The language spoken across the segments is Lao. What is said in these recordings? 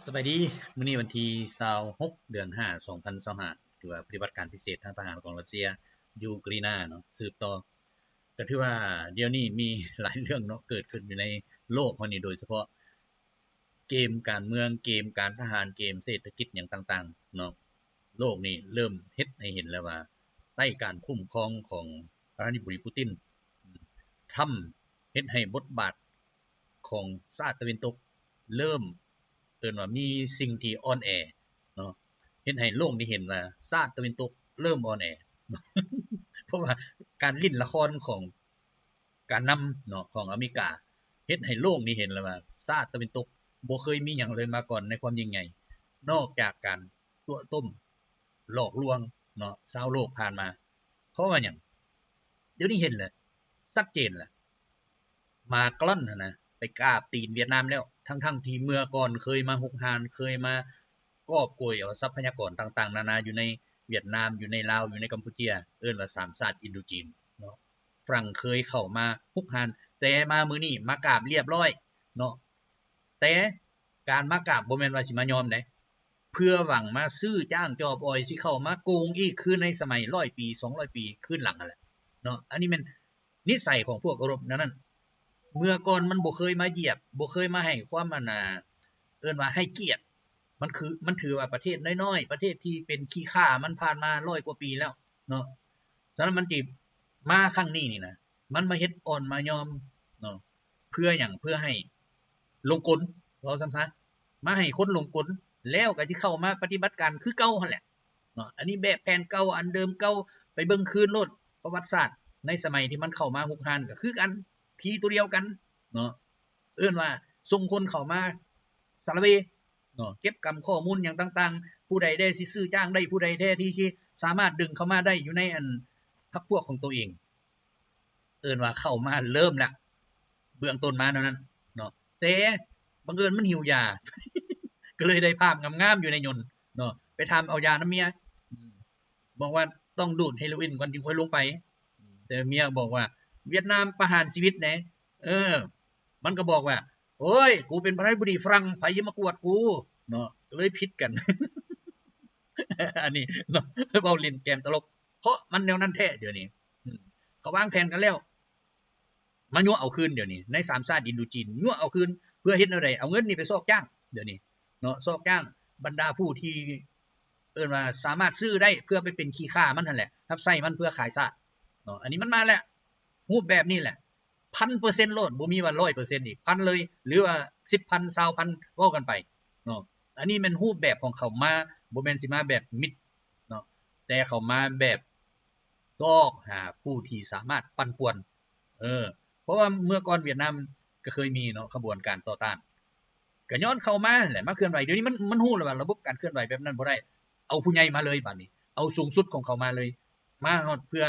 ສະບາຍດີ, ມື້ນີ້ວັນທີຊາວຫົກ ເດືອນຫ້າ ສອງພັນຊາວຫ້າ ຖືວ່າປະຕິບັດການພິເສດທາງທະຫານຂອງຣັດເຊຍຢູ່ກຣີນາເນາະ ສືບຕໍ່. ກໍຖືວ່າດຽວນີ້ມີຫຼາຍເລື່ອງເນາະ ເກີດຂຶ້ນຢູ່ໃນໂລກເຮົານີ້ ໂດຍສະເພາະເກມການເມືອງ, ເກມການທະຫານ, ເກມເສດຖະກິດຫຍັງຕ່າງໆເນາະ. ໂລກນີ້ເລີ່ມເຮັດໃຫ້ເຫັນແລ້ວວ່າ ໃຕ້ການຄຸ້ມຄອງຂອງປະທານາທິບໍດີປູຕິນ, ທຳເຮັດໃຫ້ບົດບາດ ຂອງຊາດຕາເວັນຕົກເລີ່ມ ເອີ້ນວ່າມີສິ່ງທີ່ອ່ອນແອເນາະ ເຮັດໃຫ້ໂລກນີ້ເຫັນວ່າຊາດຕາເວັນຕົກເລີ່ມອ່ອນແອ ເພາະວ່າການຫຼິ້ນລະຄອນຂອງການນຳເນາະ ຂອງອາເມລິກາ ເຮັດໃຫ້ໂລກນີ້ເຫັນແລ້ວວ່າຊາດຕາເວັນຕົກບໍ່ເຄີຍມີຫຍັງເລີຍມາກ່ອນໃນຄວາມຍິ່ງໃຫຍ່ ນອກຈາກການຕົວະຕົ້ມຫຼອກລວງເນາະ ຊາວໂລກຜ່ານມາ. ເພາະວ່າຫຍັງ? ດຽວນີ້ເຫັນແລ້ວ ຊັດເຈນແລ້ວ. ມາກຣອນຫັ້ນນະ ໄປກາບຕີນຫວຽດນາມແລ້ວ ທັງໆທີ່ເມື່ອກ່ອນເຄີຍມາຮຸກຮານ ເຄີຍມາກອບໂກຍເອົາຊັບພະຍາກອນຕ່າງໆນານາຢູ່ໃນຫວຽດນາມ, ຢູ່ໃນລາວ, ຢູ່ໃນກຳປູເຈຍ ເອີ້ນວ່າສາມຊາດອິນໂດຈີນເນາະ. ຝຣັ່ງເຄີຍເຂົ້າມາຮຸກຮານ ແຕ່ມາມື້ນີ້ມາກາບລຽບລ້ອຍເນາະ. ແຕ່ການມາກາບບໍ່ແມ່ນວ່າຊິມາຍອມເດ້ ເພື່ອຫວັງມາຊື້ຈ້າງຈອບອອຍ ຊິເຂົ້າມາໂກງອີກ ຄືໃນສະໄໝຮ້ອຍປີ ສອງຮ້ອຍປີຄືນຫຼັງຫັ້ນແຫຼະເນາະ. ອັນນີ້ແມ່ນນິໄສຂອງພວກເອີຣົບແນວນັ້ນ. ເມື່ອກ່ອນມັນບໍ່ເຄີຍມາຢຽບ ບໍ່ເຄີຍມາໃຫ້ຄວາມ ອັນນ່າ ເອີ້ນວ່າໃຫ້ກຽດ. ມັນຄື ມັນຖືວ່າປະເທດນ້ອຍໆ ປະເທດທີ່ເປັນຂີ້ຂ້າ ມັນຜ່ານມາຮ້ອຍກວ່າປີແລ້ວເນາະ. ສະນັ້ນມັນຊິມາຄັ້ງນີ້ນີ້ນະ ມັນມາເຮັດອ່ອນມາຍອມເນາະ. ເພື່ອຫຍັງ? ເພື່ອໃຫ້ຫຼົງກົນ ເວົ້າຊັ້ນຊະ ມາໃຫ້ຄົນຫຼົງກົນ ແລ້ວກໍຊິເຂົ້າມາປະຕິບັດການຄືເກົ່າຫັ້ນແຫຼະເນາະ. ອັນນີ້ແບບແຜນເກົ່າ ອັນເດີມເກົ່າ ໄປເບິ່ງຄືນໂລດ ປະຫວັດສາດໃນສະໄໝທີ່ມັນເຂົ້າມາຮຸກຮານກໍຄືກັນ ຜີຕົວດຽວກັນເນາະ. ເອີ້ນວ່າສົ່ງຄົນເຂົ້າມາສາລະເວເນາະ ເກັບກຳຂໍ້ມູນຫຍັງຕ່າງໆ ຜູ້ໃດແດ່ຊິຊື້ຈ້າງໄດ້ ຜູ້ໃດແດ່ທີ່ຊິສາມາດດຶງເຂົ້າມາໄດ້ຢູ່ໃນ ອັນ ພັກພວກຂອງໂຕເອງ. ເອີ້ນວ່າເຂົ້າມາເລີ່ມແລ້ວ ເບື້ອງຕົ້ນມາແນວນັ້ນເນາະ. ແຕ່ບັງເອີນມັນຫິວຢາ ກໍເລີຍໄດ້ພາບງາມໆຢູ່ໃນຍົນເນາະ ໄປຖາມເອົາຢານຳເມຍ ອືມ ບອກວ່າຕ້ອງດູດເຮໂຣອິນກ່ອນຈຶ່ງຄ່ອຍລົງໄປ. ແຕ່ເມຍບອກວ່າ ຫວຽດນາມປະຫານຊີວິດແດ່. ເອີ ມັນກໍບອກວ່າ ໂອ້ຍ ກູເປັນປະທານາທິບໍດີຝຣັ່ງ ໃຜຈະມາກວດກູເນາະ. ກໍເລີຍຜິດກັນ ອັນນີ້ເນາະ ເວົ້າຫຼິ້ນແກມຕະຫຼົກ ເພາະມັນແນວນັ້ນແທ້. ດຽວນີ້ ອືມ ເຂົາວາງແຜນກັນແລ້ວ ມາຍົວະເອົາຄືນ. ດຽວນີ້ໃນສາມຊາດອິນໂດຈີນ ຍົວະເອົາຄືນ ເພື່ອເຮັດແນວໃດ? ເອົາເງິນນີ້ໄປຊອກຈ້າງ. ດຽວນີ້ເນາະ ຊອກຈ້າງບັນດາຜູ້ທີ່ ເອີ້ນວ່າສາມາດຊື້ໄດ້ ເພື່ອໄປເປັນຂີ້ຂ້າມັນຫັ້ນແຫຼະ ຮັບໃຊ້ມັນເພື່ອຂາຍຊາດເນາະ. ອັນນີ້ມັນມາແລ້ວ ຮູບແບບນີ້ແຫຼະ ພັນເປີເຊັນໂລດ ບໍ່ມີວ່າຮ້ອຍເປີເຊັນອີກ ພັນເລີຍ ຫຼືວ່າສິບພັນ ຊາວພັນ ເວົ້າກັນໄປເນາະ. ອັນນີ້ແມ່ນຮູບແບບຂອງເຂົາມາ ບໍ່ແມ່ນຊິມາແບບມິດເນາະ ແຕ່ເຂົາມາແບບຊອກຫາຜູ້ທີ່ສາມາດປັ່ນປ່ວນ. ເອີ ເພາະວ່າເມື່ອກ່ອນຫວຽດນາມກໍເຄີຍມີເນາະ ຂະບວນການຕໍ່ຕ້ານ ກໍຍ້ອນເຂົາມາຫັ້ນແຫຼະ ມາເຄື່ອນໄຫວ. ດຽວນີ້ມັນ ມັນຮູ້ແລ້ວວ່າລະບົບການເຄື່ອນໄຫວແບບນັ້ນບໍ່ໄດ້ ເອົາຜູ້ໃຫຍ່ມາເລີຍ ບາດນີ້ເອົາສູງສຸດຂອງເຂົາມາເລີຍ ມາຮອດເພື່ອ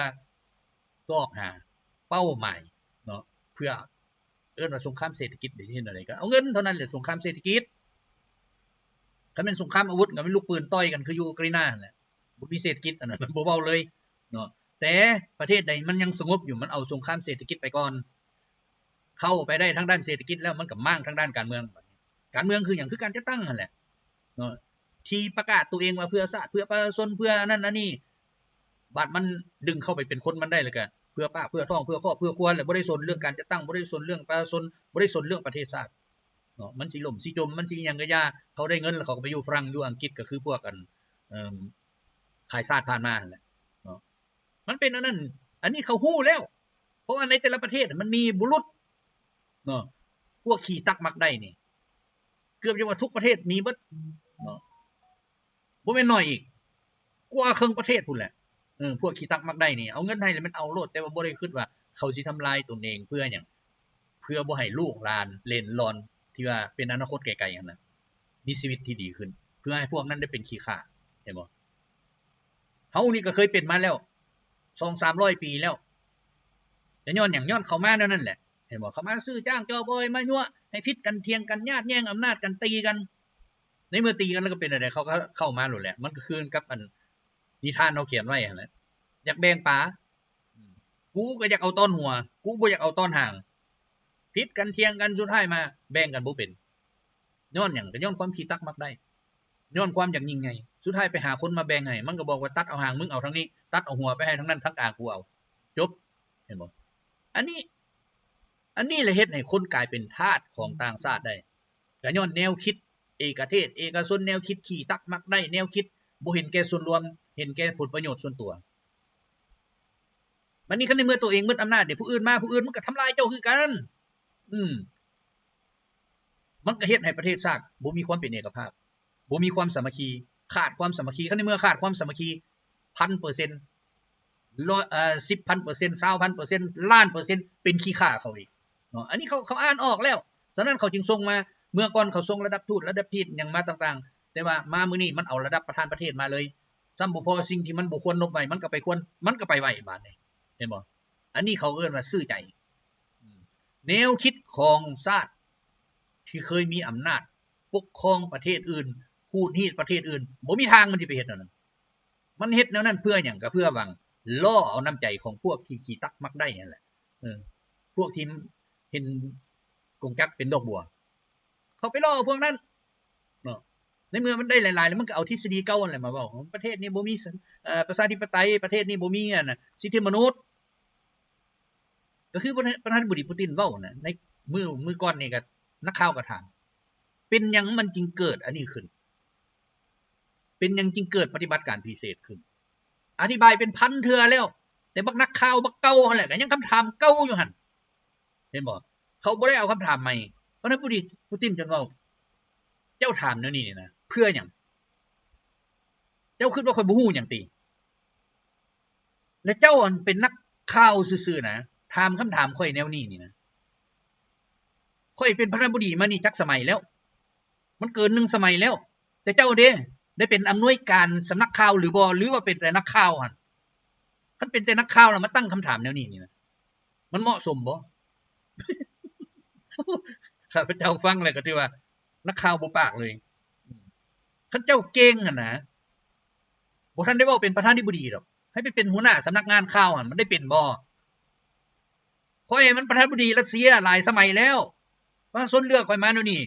ຊອກຫາເປົ້າໝາຍເນາະ ເພື່ອ ເອີ້ນວ່າສົງຄາມເສດຖະກິດ. ໄດ້ເຮັດແນວໃດກໍເອົາເງິນເທົ່ານັ້ນແຫຼະ ສົງຄາມເສດຖະກິດ. ຄັນແມ່ນສົງຄາມອາວຸດ ກໍແມ່ນລູກປືນຕ່ອຍກັນ ຄືຢູ່ກຣີນາຫັ້ນແຫຼະ ບໍ່ມີເສດຖະກິດ ອັນນັ້ນບໍ່ເວົ້າເລີຍເນາະ. ແຕ່ປະເທດໃດມັນຍັງສະຫງົບຢູ່ ມັນເອົາສົງຄາມເສດຖະກິດໄປກ່ອນ ເຂົ້າໄປໄດ້ທາງດ້ານເສດຖະກິດແລ້ວ ມັນກໍມ້າງທາງດ້ານການເມືອງ. ການເມືອງຄືຫຍັງ? ຄືການຈັດຕັ້ງຫັ້ນແຫຼະເນາະ ທີ່ປະກາດຕົວເອງວ່າເພື່ອຊາດ ເພື່ອປະຊາຊົນ ເພື່ອອັນນັ້ນອັນນີ້ ບາດມັນດຶງເຂົ້າໄປເປັນຄົນມັນໄດ້ ແລ້ວກໍເພື່ອປາກເພື່ອທ້ອງ ເພື່ອຄອບເພື່ອຄົວ ແລ້ວບໍ່ໄດ້ສົນເລື່ອງການຈັດຕັ້ງ ບໍ່ໄດ້ສົນເລື່ອງປະຊາຊົນ ບໍ່ໄດ້ສົນເລື່ອງປະເທດຊາດເນາະ. ມັນຊິລົ້ມຊິຈົມ ມັນຊິຫຍັງກໍຢ່າ ເຂົາໄດ້ເງິນແລ້ວເຂົາກໍໄປຢູ່ຝຣັ່ງ ຢູ່ອັງກິດ ກໍຄືພວກອັນ ເອີ່ມ ຂາຍຊາດຜ່ານມາຫັ້ນແຫຼະເນາະ. ມັນເປັນອັນນັ້ນ ອັນນີ້ເຂົາຮູ້ແລ້ວ ເພາະວ່າໃນແຕ່ລະປະເທດມັນມີບຸລຸດເນາະ ພວກຂີ້ຕັກມັກໄດ້ນີ້ ເກືອບຈະວ່າທຸກປະເທດມີເບິດເນາະ ບໍ່ແມ່ນໜ້ອຍອີກ ກວ່າເຄິ່ງປະເທດພຸ້ນແຫຼະ. ເອີ ພວກຂີ້ຕັກມັກໄດ້ນີ້ ເອົາເງິນໃຫ້ແລ້ວແມ່ນເອົາໂລດ ແຕ່ວ່າບໍ່ໄດ້ຄິດວ່າເຂົາຊິທຳລາຍຕົນເອງເພື່ອຫຍັງ? ເພື່ອບໍ່ໃຫ້ລູກຫຼານເຫຼັ້ນຫຼອນທີ່ວ່າເປັນອະນາຄົດໄກໆຫັ້ນນະ ມີຊີວິດທີ່ດີຂຶ້ນ ເພື່ອໃຫ້ພວກນັ້ນໄດ້ເປັນຂີ້ຂ້າ ເຫັນບໍ່? ເຮົານີ້ກໍເຄີຍເປັນມາແລ້ວ ສອງສາມຮ້ອຍປີແລ້ວ ແຕ່ຍ້ອນຫຍັງ? ຍ້ອນເຂົາມາແນວນັ້ນແຫຼະ ເຫັນບໍ່? ເຂົາມາຊື້ຈ້າງຈອບອອຍ ມາຍົວະໃຫ້ຜິດກັນ ຖຽງກັນ ຍາດແຍ່ງອຳນາດກັນ ຕີກັນ ໃນເມື່ອຕີກັນແລ້ວກໍເປັນແນວໃດ? ເຂົາກໍເຂົ້າມາໂລດແຫຼະ ມັນກໍຄືກັບອັນນິທານເຮົາຂຽນໄວ້ຫັ້ນແຫຼະ ຢາກແບ່ງປາ ອືມ ກູກໍຢາກເອົາຕອນຫົວ ກູບໍ່ຢາກເອົາຕອນຫາງ ຜິດກັນຖຽງກັນ ສຸດທ້າຍມາແບ່ງກັນບໍ່ເປັນ ຍ້ອນຫຍັງ? ກໍຍ້ອນຄວາມຂີ້ຕັກມັກໄດ້, ຍ້ອນຄວາມຢາກຍິ່ງໃຫຍ່. ສຸດທ້າຍໄປຫາຄົນມາແບ່ງໃຫ້, ມັນກໍບອກວ່າ ຕັດເອົາຫາງ ມຶງເອົາທາງນີ້, ຕັດເອົາຫົວໄປໃຫ້ທາງນັ້ນ, ທາງກາງກູເອົາ. ຈົບ. ເຫັນບໍ່? ອັນນີ້ ອັນນີ້ແຫຼະເຮັດໃຫ້ຄົນກາຍເປັນທາດຂອງຕ່າງຊາດໄດ້. ກໍຍ້ອນແນວຄິດເອກະເທດ ເອກະຊົນ, ແນວຄິດຂີ້ຕັກມັກໄດ້, ແນວຄິດບໍ່ເຫັນແກ່ສ່ວນລວມ, ເຫັນແກ່ຜົນປະໂຫຍດສ່ວນຕົວ. ບັດນີ້ຄັນໃນເມື່ອຕົວເອງໝົດອຳນາດເດ ຜູ້ອື່ນມາ, ຜູ້ອື່ນມັນກໍທຳລາຍເຈົ້າຄືກັນ. ອືມ ມັນກໍເຮັດໃຫ້ປະເທດຊາດບໍ່ມີຄວາມເປັນເອກະພາບ, ບໍ່ມີຄວາມສາມັກຄີ, ຂາດຄວາມສາມັກຄີ. ຄັນໃນເມື່ອຂາດຄວາມສາມັກຄີ ພັນເປີເຊັນ ຮ້ອຍ ເອີ ສິບພັນເປີເຊັນ ຊາວພັນເປີເຊັນ ລ້ານເປີເຊັນ ເປັນຂີ້ຂ້າເຂົາອີກເນາະ. ອັນນີ້ເຂົາ ເຂົາອ່ານອອກແລ້ວ, ສະນັ້ນເຂົາຈຶ່ງສົ່ງມາ. ເມື່ອກ່ອນເຂົາສົ່ງລະດັບທູດ ລະດັບທູດຫຍັງມາຕ່າງໆ, ແຕ່ວ່າມາມື້ນີ້ມັນເອົາລະດັບປະທານປະເທດມາເລີຍ. ຊ້ຳບໍ່ພໍ ສິ່ງທີ່ມັນບໍ່ຄວນນົບໄວ້ ມັນກໍໄປຄວນ ມັນກໍໄປໄວ້ບາດນີ້. ເຫັນບໍ່? ອັນນີ້ເຂົາເອີ້ນວ່າຊື້ໃຈ. ແນວຄິດຂອງຊາດທີ່ເຄີຍມີອຳນາດປົກຄອງປະເທດອື່ນ, ຂູດຮີດປະເທດອື່ນ, ບໍ່ມີທາງມັນຊິໄປເຮັດແນວນັ້ນ. ມັນເຮັດແນວນັ້ນເພື່ອຫຍັງ? ກໍເພື່ອຫວັງລໍ້ເອົານ້ຳໃຈຂອງພວກທີ່ຂີ້ຕັກມັກໄດ້ນັ້ນແຫຼະ. ເອີ ພວກທີ່ເຫັນກົງຈັກເປັນດອກບົວ ເຂົາໄປລໍ້ເອົາພວກນັ້ນເນາະ. ໃນເມື່ອມັນໄດ້ຫຼາຍໆ ແລ້ວ ມັນກໍເອົາທິດສະດີເກົ່ານັ້ນແຫຼະມາເວົ້າ, ປະເທດນີ້ບໍ່ມີ ເອີ ປະຊາທິປະໄຕ, ປະເທດນີ້ບໍ່ມີ ອັນ ສິດທິມະນຸດ. ກໍຄືປະທານ ປະທານາທິບໍດີປູຕິນເວົ້ານະ ໃນມື້ ມື້ກ່ອນນີ້ກໍນັກຂ່າວກໍຖາມ ເປັນຫຍັງມັນຈຶ່ງເກີດອັນນີ້ຂຶ້ນ? ເປັນຫຍັງຈຶ່ງເກີດປະຕິບັດການພິເສດຂຶ້ນ? ອະທິບາຍເປັນພັນເທື່ອແລ້ວ, ແຕ່ບັກນັກຂ່າວບັກເກົ່າຫັ້ນແຫຼະ ກໍຍັງຄຳຖາມເກົ່າຢູ່ຫັ້ນ. ເຫັນບໍ່? ເຂົາບໍ່ໄດ້ເອົາຄຳຖາມໃໝ່. ປະທານາທິບໍດີປູຕິນຈົນເວົ້າ ເຈົ້າຖາມແນວນີ້ນີ້ນະ ເພື່ອຫຍັງ? ເຈົ້າຄິດວ່າຂ້ອຍບໍ່ຮູ້ຫຍັງຕິ? ແລະເຈົ້າ ອັນ ເປັນນັກຂ່າວຊື່ໆນະ ຖາມຄຳຖາມຂ້ອຍແນວນີ້ນີ້ນະ. ຂ້ອຍເປັນປະທານາທິບໍດີມານີ້ຈັກສະໄໝແລ້ວ? ມັນເກີນໜຶ່ງສະໄໝແລ້ວ. ແຕ່ເຈົ້າເດ ໄດ້ເປັນອຳນວຍການສຳນັກຂ່າວຫຼືບໍ່? ຫຼືວ່າເປັນແຕ່ນັກຂ່າວຫັ້ນ? ຄັນເປັນແຕ່ນັກຂ່າວລະມາຕັ້ງຄຳຖາມແນວນີ້ນີ້ນະ ມັນເໝາະສົມບໍ່? ຂ້າພະເຈົ້າຟັງແລ້ວກໍຖືວ່ານັກຂ່າວບໍ່ປາກເລີຍ. ຄັນເຈົ້າເກັ່ງຫັ້ນນະ ບໍ່ທັນໄດ້ເວົ້າເປັນປະທານາທິບໍດີດອກ, ໃຫ້ໄປເປັນຫົວໜ້າສຳນັກງານຂ່າວຫັ້ນ ມັນໄດ້ເປັນບໍ່? ຂ້ອຍມັນປະທານາທິບໍດີຣັດເຊຍຫຼາຍສະໄໝແລ້ວ, ປະຊາຊົນເລືອກຂ້ອຍມາແນວນີ້.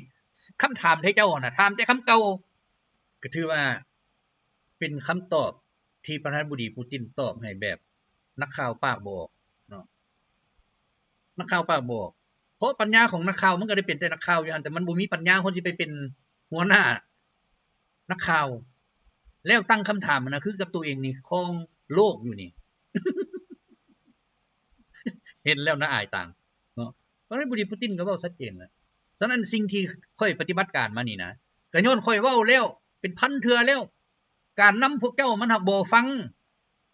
ຄຳຖາມແທ້ເຈົ້ານະ ຖາມແຕ່ຄຳເກົ່າ. ກໍຖືວ່າເປັນຄຳຕອບທີ່ປະທານາທິບໍດີປູຕິນຕອບໃຫ້ແບບນັກຂ່າວປາກບໍ່ອອກເນາະ, ນັກຂ່າວປາກບໍ່ອອກ. ເພາະປັນຍາຂອງນັກຂ່າວມັນກໍໄດ້ເປັນແຕ່ນັກຂ່າວຢູ່ຫັ້ນ, ແຕ່ມັນບໍ່ມີປັນຍາຄົນຊິໄປເປັນຫົວໜ້າ ນັກຂ່າວ ແລ້ວຕັ້ງຄຳຖາມນະ ຄືກັບຕົວເອງນີ້ຄອງໂລກຢູ່ນີ້. ເຫັນແລ້ວໜ້າອາຍຕາງເນາະ. ປະທານາທິບໍດີປູຕິນກໍເວົ້າຊັດເຈນແລ້ວ. ສະນັ້ນສິ່ງທີ່ຂ້ອຍປະຕິບັດການມານີ້ນະ ກໍຍ້ອນຂ້ອຍເວົ້າແລ້ວເປັນພັນເທື່ອແລ້ວ, ການນຳພວກເຈົ້າມັນຫາກບໍ່ຟັງ,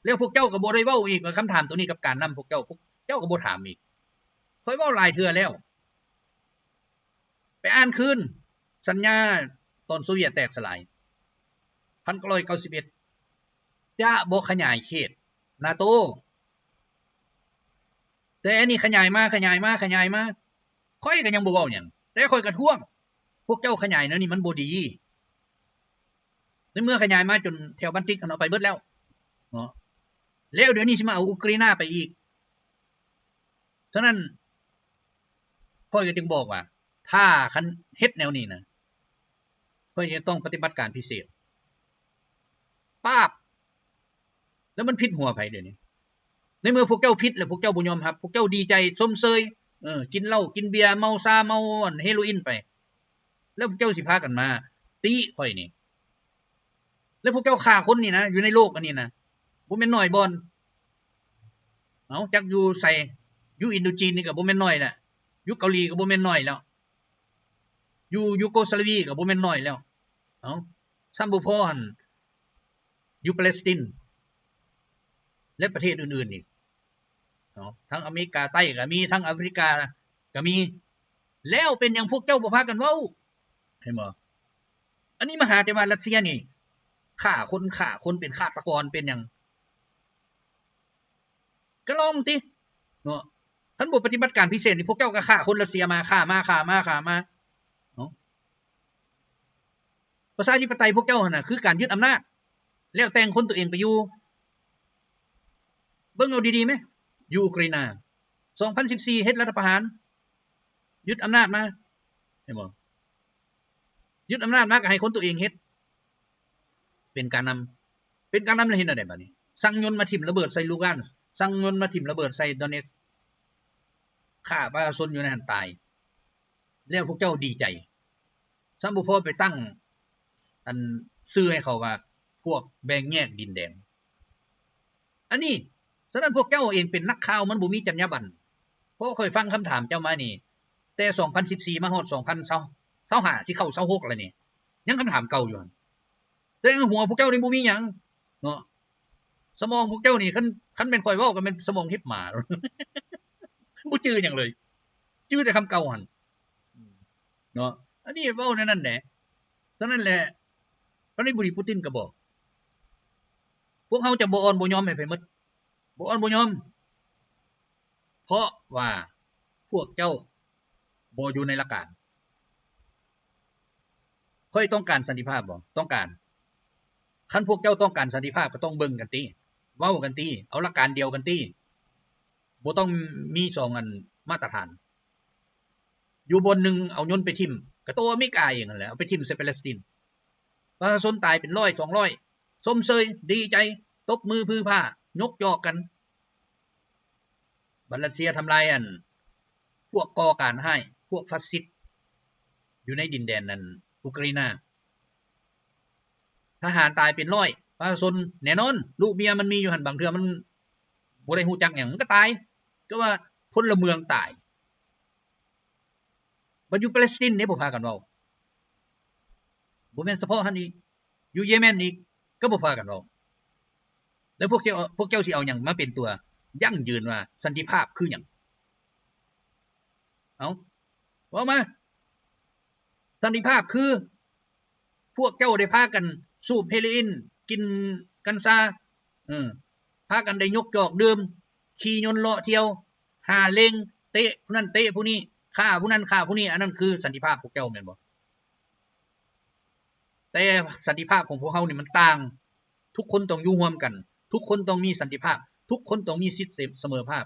ແລ້ວພວກເຈົ້າກໍບໍ່ໄດ້ເວົ້າອີກວ່າຄຳຖາມໂຕນີ້ກັບການນຳພວກເຈົ້າ, ພວກເຈົ້າກໍບໍ່ຖາມອີກ. ຂ້ອຍເວົ້າຫຼາຍເທື່ອແລ້ວ. ໄປອ່ານຄືນສັນຍາຕອນໂຊວຽດແຕກສະຫຼາຍ ພັນເກົ້າຮ້ອຍເກົ້າສິບເອັດ ຈະບໍ່ຂະຫຍາຍເຂດນາໂຕ, ແຕ່ອັນນີ້ຂະຫຍາຍມາ ຂະຫຍາຍມາ ຂະຫຍາຍມາ, ຂ້ອຍກໍຍັງບໍ່ເວົ້າຫຍັງ, ແຕ່ຂ້ອຍກະທ້ວງ ພວກເຈົ້າຂະຫຍາຍແນວນີ້ມັນບໍ່ດີ. ໃນເມື່ອຂະຫຍາຍມາຈົນແຖວບານຕິກຫັ້ນເອົາໄປເບິດແລ້ວເນາະ, ແລ້ວດຽວນີ້ຊິມາເອົາອູກຣາຍນາໄປອີກ. ສະນັ້ນ ຂ້ອຍກໍຈຶ່ງບອກວ່າ ຖ້າຄັນເຮັດແນວນີ້ນະ ຂ້ອຍຈະຕ້ອງປະຕິບັດການພິເສດ ປາບ. ແລ້ວມັນຜິດຫົວໃຜດຽວນີ້? ໃນເມື່ອພວກເຈົ້າຜິດແລ້ວ ພວກເຈົ້າບໍ່ຍອມຮັບ, ພວກເຈົ້າດີໃຈຊົມເຊີຍ, ເອີ ກິນເຫຼົ້າກິນເບຍ ເມົາຊາເມົາ ອັນ ເຮໂຣອິນໄປ, ແລ້ວພວກເຈົ້າຊິພາກັນມາຕິຂ້ອຍນີ້. ແລ້ວພວກເຈົ້າຂ້າຄົນນີ້ນະ ຢູ່ໃນໂລກອັນນີ້ນະ ບໍ່ແມ່ນໜ້ອຍບ່ອນ. ເອົ້າ ຈັກຢູ່ໃສ, ຢູ່ອິນໂດຈີນນີ້ກໍບໍ່ແມ່ນໜ້ອຍແລ້ວ, ຢູ່ເກົາຫຼີກໍບໍ່ແມ່ນໜ້ອຍແລ້ວ, ຢູ່ຢູໂກສລາເວຍກໍບໍ່ແມ່ນໜ້ອຍແລ້ວ. ເອົ້າ ຊ້ຳບໍ່ພໍຫັ້ນ ຢູ່ປາແລັສຕິນ ແລະ ປະເທດອື່ນໆອີກເນາະ, ທັງອາເມລິກາໃຕ້ກໍມີ, ທັງອາຟຣິກາກໍມີ. ແລ້ວເປັນຫຍັງພວກເຈົ້າບໍ່ພາກັນເວົ້າ? ເຫັນບໍ່? ອັນນີ້ມາຫາແຕ່ວ່າຣັດເຊຍນີ້ຂ້າຄົນ, ຂ້າຄົນ, ເປັນຄາດຕະກອນ, ເປັນຫຍັງ? ກໍລອງຕິເນາະ, ຄັນບໍ່ປະຕິບັດການພິເສດນີ້ ພວກເຈົ້າກໍຂ້າຄົນຣັດເຊຍມາ, ຂ້າມາ, ຂ້າມາ, ຂ້າມາເນາະ. ປະຊາທິປະໄຕພວກເຈົ້າຫັ້ນນະ ຄືການຍຶດອຳນາດ ແລ້ວແຕ່ງຄົນຕົວເອງໄປຢູ່. ເບິ່ງເອົາດີໆແມ, ຢູເຄຣນນາ ສອງພັນສິບສີ່ ເຮັດລັດຖະປະຫານ, ຍຶດອຳນາດມາ, ເຫັນບໍ່? ຍຶດອຳນາດມາກໍໃຫ້ຄົນຕົວເອງເຮັດ ເປັນການນຳ ເປັນການນຳແລ້ວເຮັດແນວໃດບາດນີ້? ສັ່ງຍົນມາຖິ້ມລະເບີດໃສ່ລູກການ ສັ່ງຍົນມາຖິ້ມລະເບີດໃສ່ດອນເນັດ ຂ້າປະຊາຊົນຢູ່ໃນຫັ້ນຕາຍ ແລ້ວພວກເຈົ້າດີໃຈ ຊ້ຳບໍ່ພໍໄປຕັ້ງ ອັນ ຊື່ໃຫ້ເຂົາວ່າ ພວກແບ່ງແຍກດິນແດນ ອັນນີ້ ສະນັ້ນພວກເຈົ້າເອງເປັນນັກຂ່າວມັນບໍ່ມີຈັນຍາບັນ ເພາະຂ້ອຍຟັງຄຳຖາມເຈົ້າມານີ້ ແຕ່ສອງພັນສິບສີ່ມາຮອດສອງພັນຊາວຫ້າ ຊິເຂົ້າຊາວຫົກແລ້ວນີ້ ຍັງຄຳຖາມເກົ່າຢູ່ຫັ້ນ ແຕ່ໃນຫົວພວກເຈົ້ານີ້ບໍ່ມີຫຍັງເນາະ ສະໝອງພວກເຈົ້ານີ້ ຄັນ ຄັນແມ່ນຂ້ອຍເວົ້າກໍແມ່ນສະໝອງເຫັບໝາ ບໍ່ຈື່ຫຍັງເລີຍ ຈື່ແຕ່ຄຳເກົ່າຫັ້ນເນາະ ອັນນີ້ເວົ້າແນວນັ້ນແຫຼະ ສະນັ້ນແຫຼະ ປານິດ ປູຕິນກໍບອກ ພວກເຮົາຈະບໍ່ອ່ອນບໍ່ຍອມໃຫ້ໃຜໝົດ ບໍ່ອ່ອນບໍ່ຍອມ ເພາະວ່າພວກເຈົ້າບໍ່ຢູ່ໃນຫຼັກການ. ຂ້ອຍຕ້ອງການສັນຕິພາບບໍ່? ຕ້ອງການ. ຄັນພວກເຈົ້າຕ້ອງການສັນຕິພາບ ກໍຕ້ອງເບິ່ງກັນຕິ ເວົ້າກັນຕິ ເອົາຫຼັກການດຽວກັນຕິ ບໍ່ຕ້ອງມີສອງອັນມາດຕະຖານ. ຢູ່ບ່ອນໜຶ່ງເອົາຍົນໄປຖິ້ມ ກໍໂຕອາເມລິກາເອງຫັ້ນແຫຼະ ເອົາໄປຖິ້ມໃສ່ປາແລັສຕິນ ປະຊາຊົນຕາຍເປັນຮ້ອຍສອງຮ້ອຍ ຊົມເຊີຍ ດີໃຈ ຕົບມືຜື່ຜາ ຍົກຢອກກັນ. ບັດຣັດເຊຍທຳລາຍອັນ ພວກກໍ່ການຮ້າຍ ພວກຟາຊິດ ຢູ່ໃນດິນແດນນັ້ນ ອູກຣາຍນາ ທະຫານຕາຍເປັນຮ້ອຍ ປະຊາຊົນ ແນ່ນອນ ລູກເມຍມັນມີຢູ່ຫັ້ນ ບາງເທື່ອມັນບໍ່ໄດ້ຮູ້ຈັກຫຍັງ ມັນກໍຕາຍ ກໍວ່າພົນລະເມືອງຕາຍ. ບັດຢູ່ປາແລັສຕິນເດ້ ບໍ່ພາກັນເວົ້າ ບໍ່ແມ່ນສະເພາະຫັ້ນອີກ ຢູ່ເຢເມັນອີກ ກໍບໍ່ພາກັນເວົ້າ ແລ້ວພວກເຈົ້າ ພວກເຈົ້າຊິເອົາຫຍັງມາເປັນຕົວຢັ້ງຢືນວ່າສັນຕິພາບຄືຫຍັງ? ເອົາ ເວົ້າມາ ສັນຕິພາບຄື ພວກເຈົ້າໄດ້ພາກັນສູບເຮໂຣອິນ ກິນກັນຊາ ເອີ ພາກັນໄດ້ຍົກຈອກດື່ມ ຂີ່ຍົນເລາະທ່ຽວ ຫາເລັງ ເຕະຜູ້ນັ້ນເຕະຜູ້ນີ້ ຂ້າຜູ້ນັ້ນຂ້າຜູ້ນີ້ ອັນນັ້ນຄືສັນຕິພາບພວກເຈົ້າແມ່ນບໍ່? ແຕ່ສັນຕິພາບຂອງພວກເຮົານີ້ມັນຕ່າງ ທຸກຄົນຕ້ອງຢູ່ຮ່ວມກັນ ທຸກຄົນຕ້ອງມີສັນຕິພາບ ທຸກຄົນຕ້ອງມີສິດເສ ສະເໝີພາບ.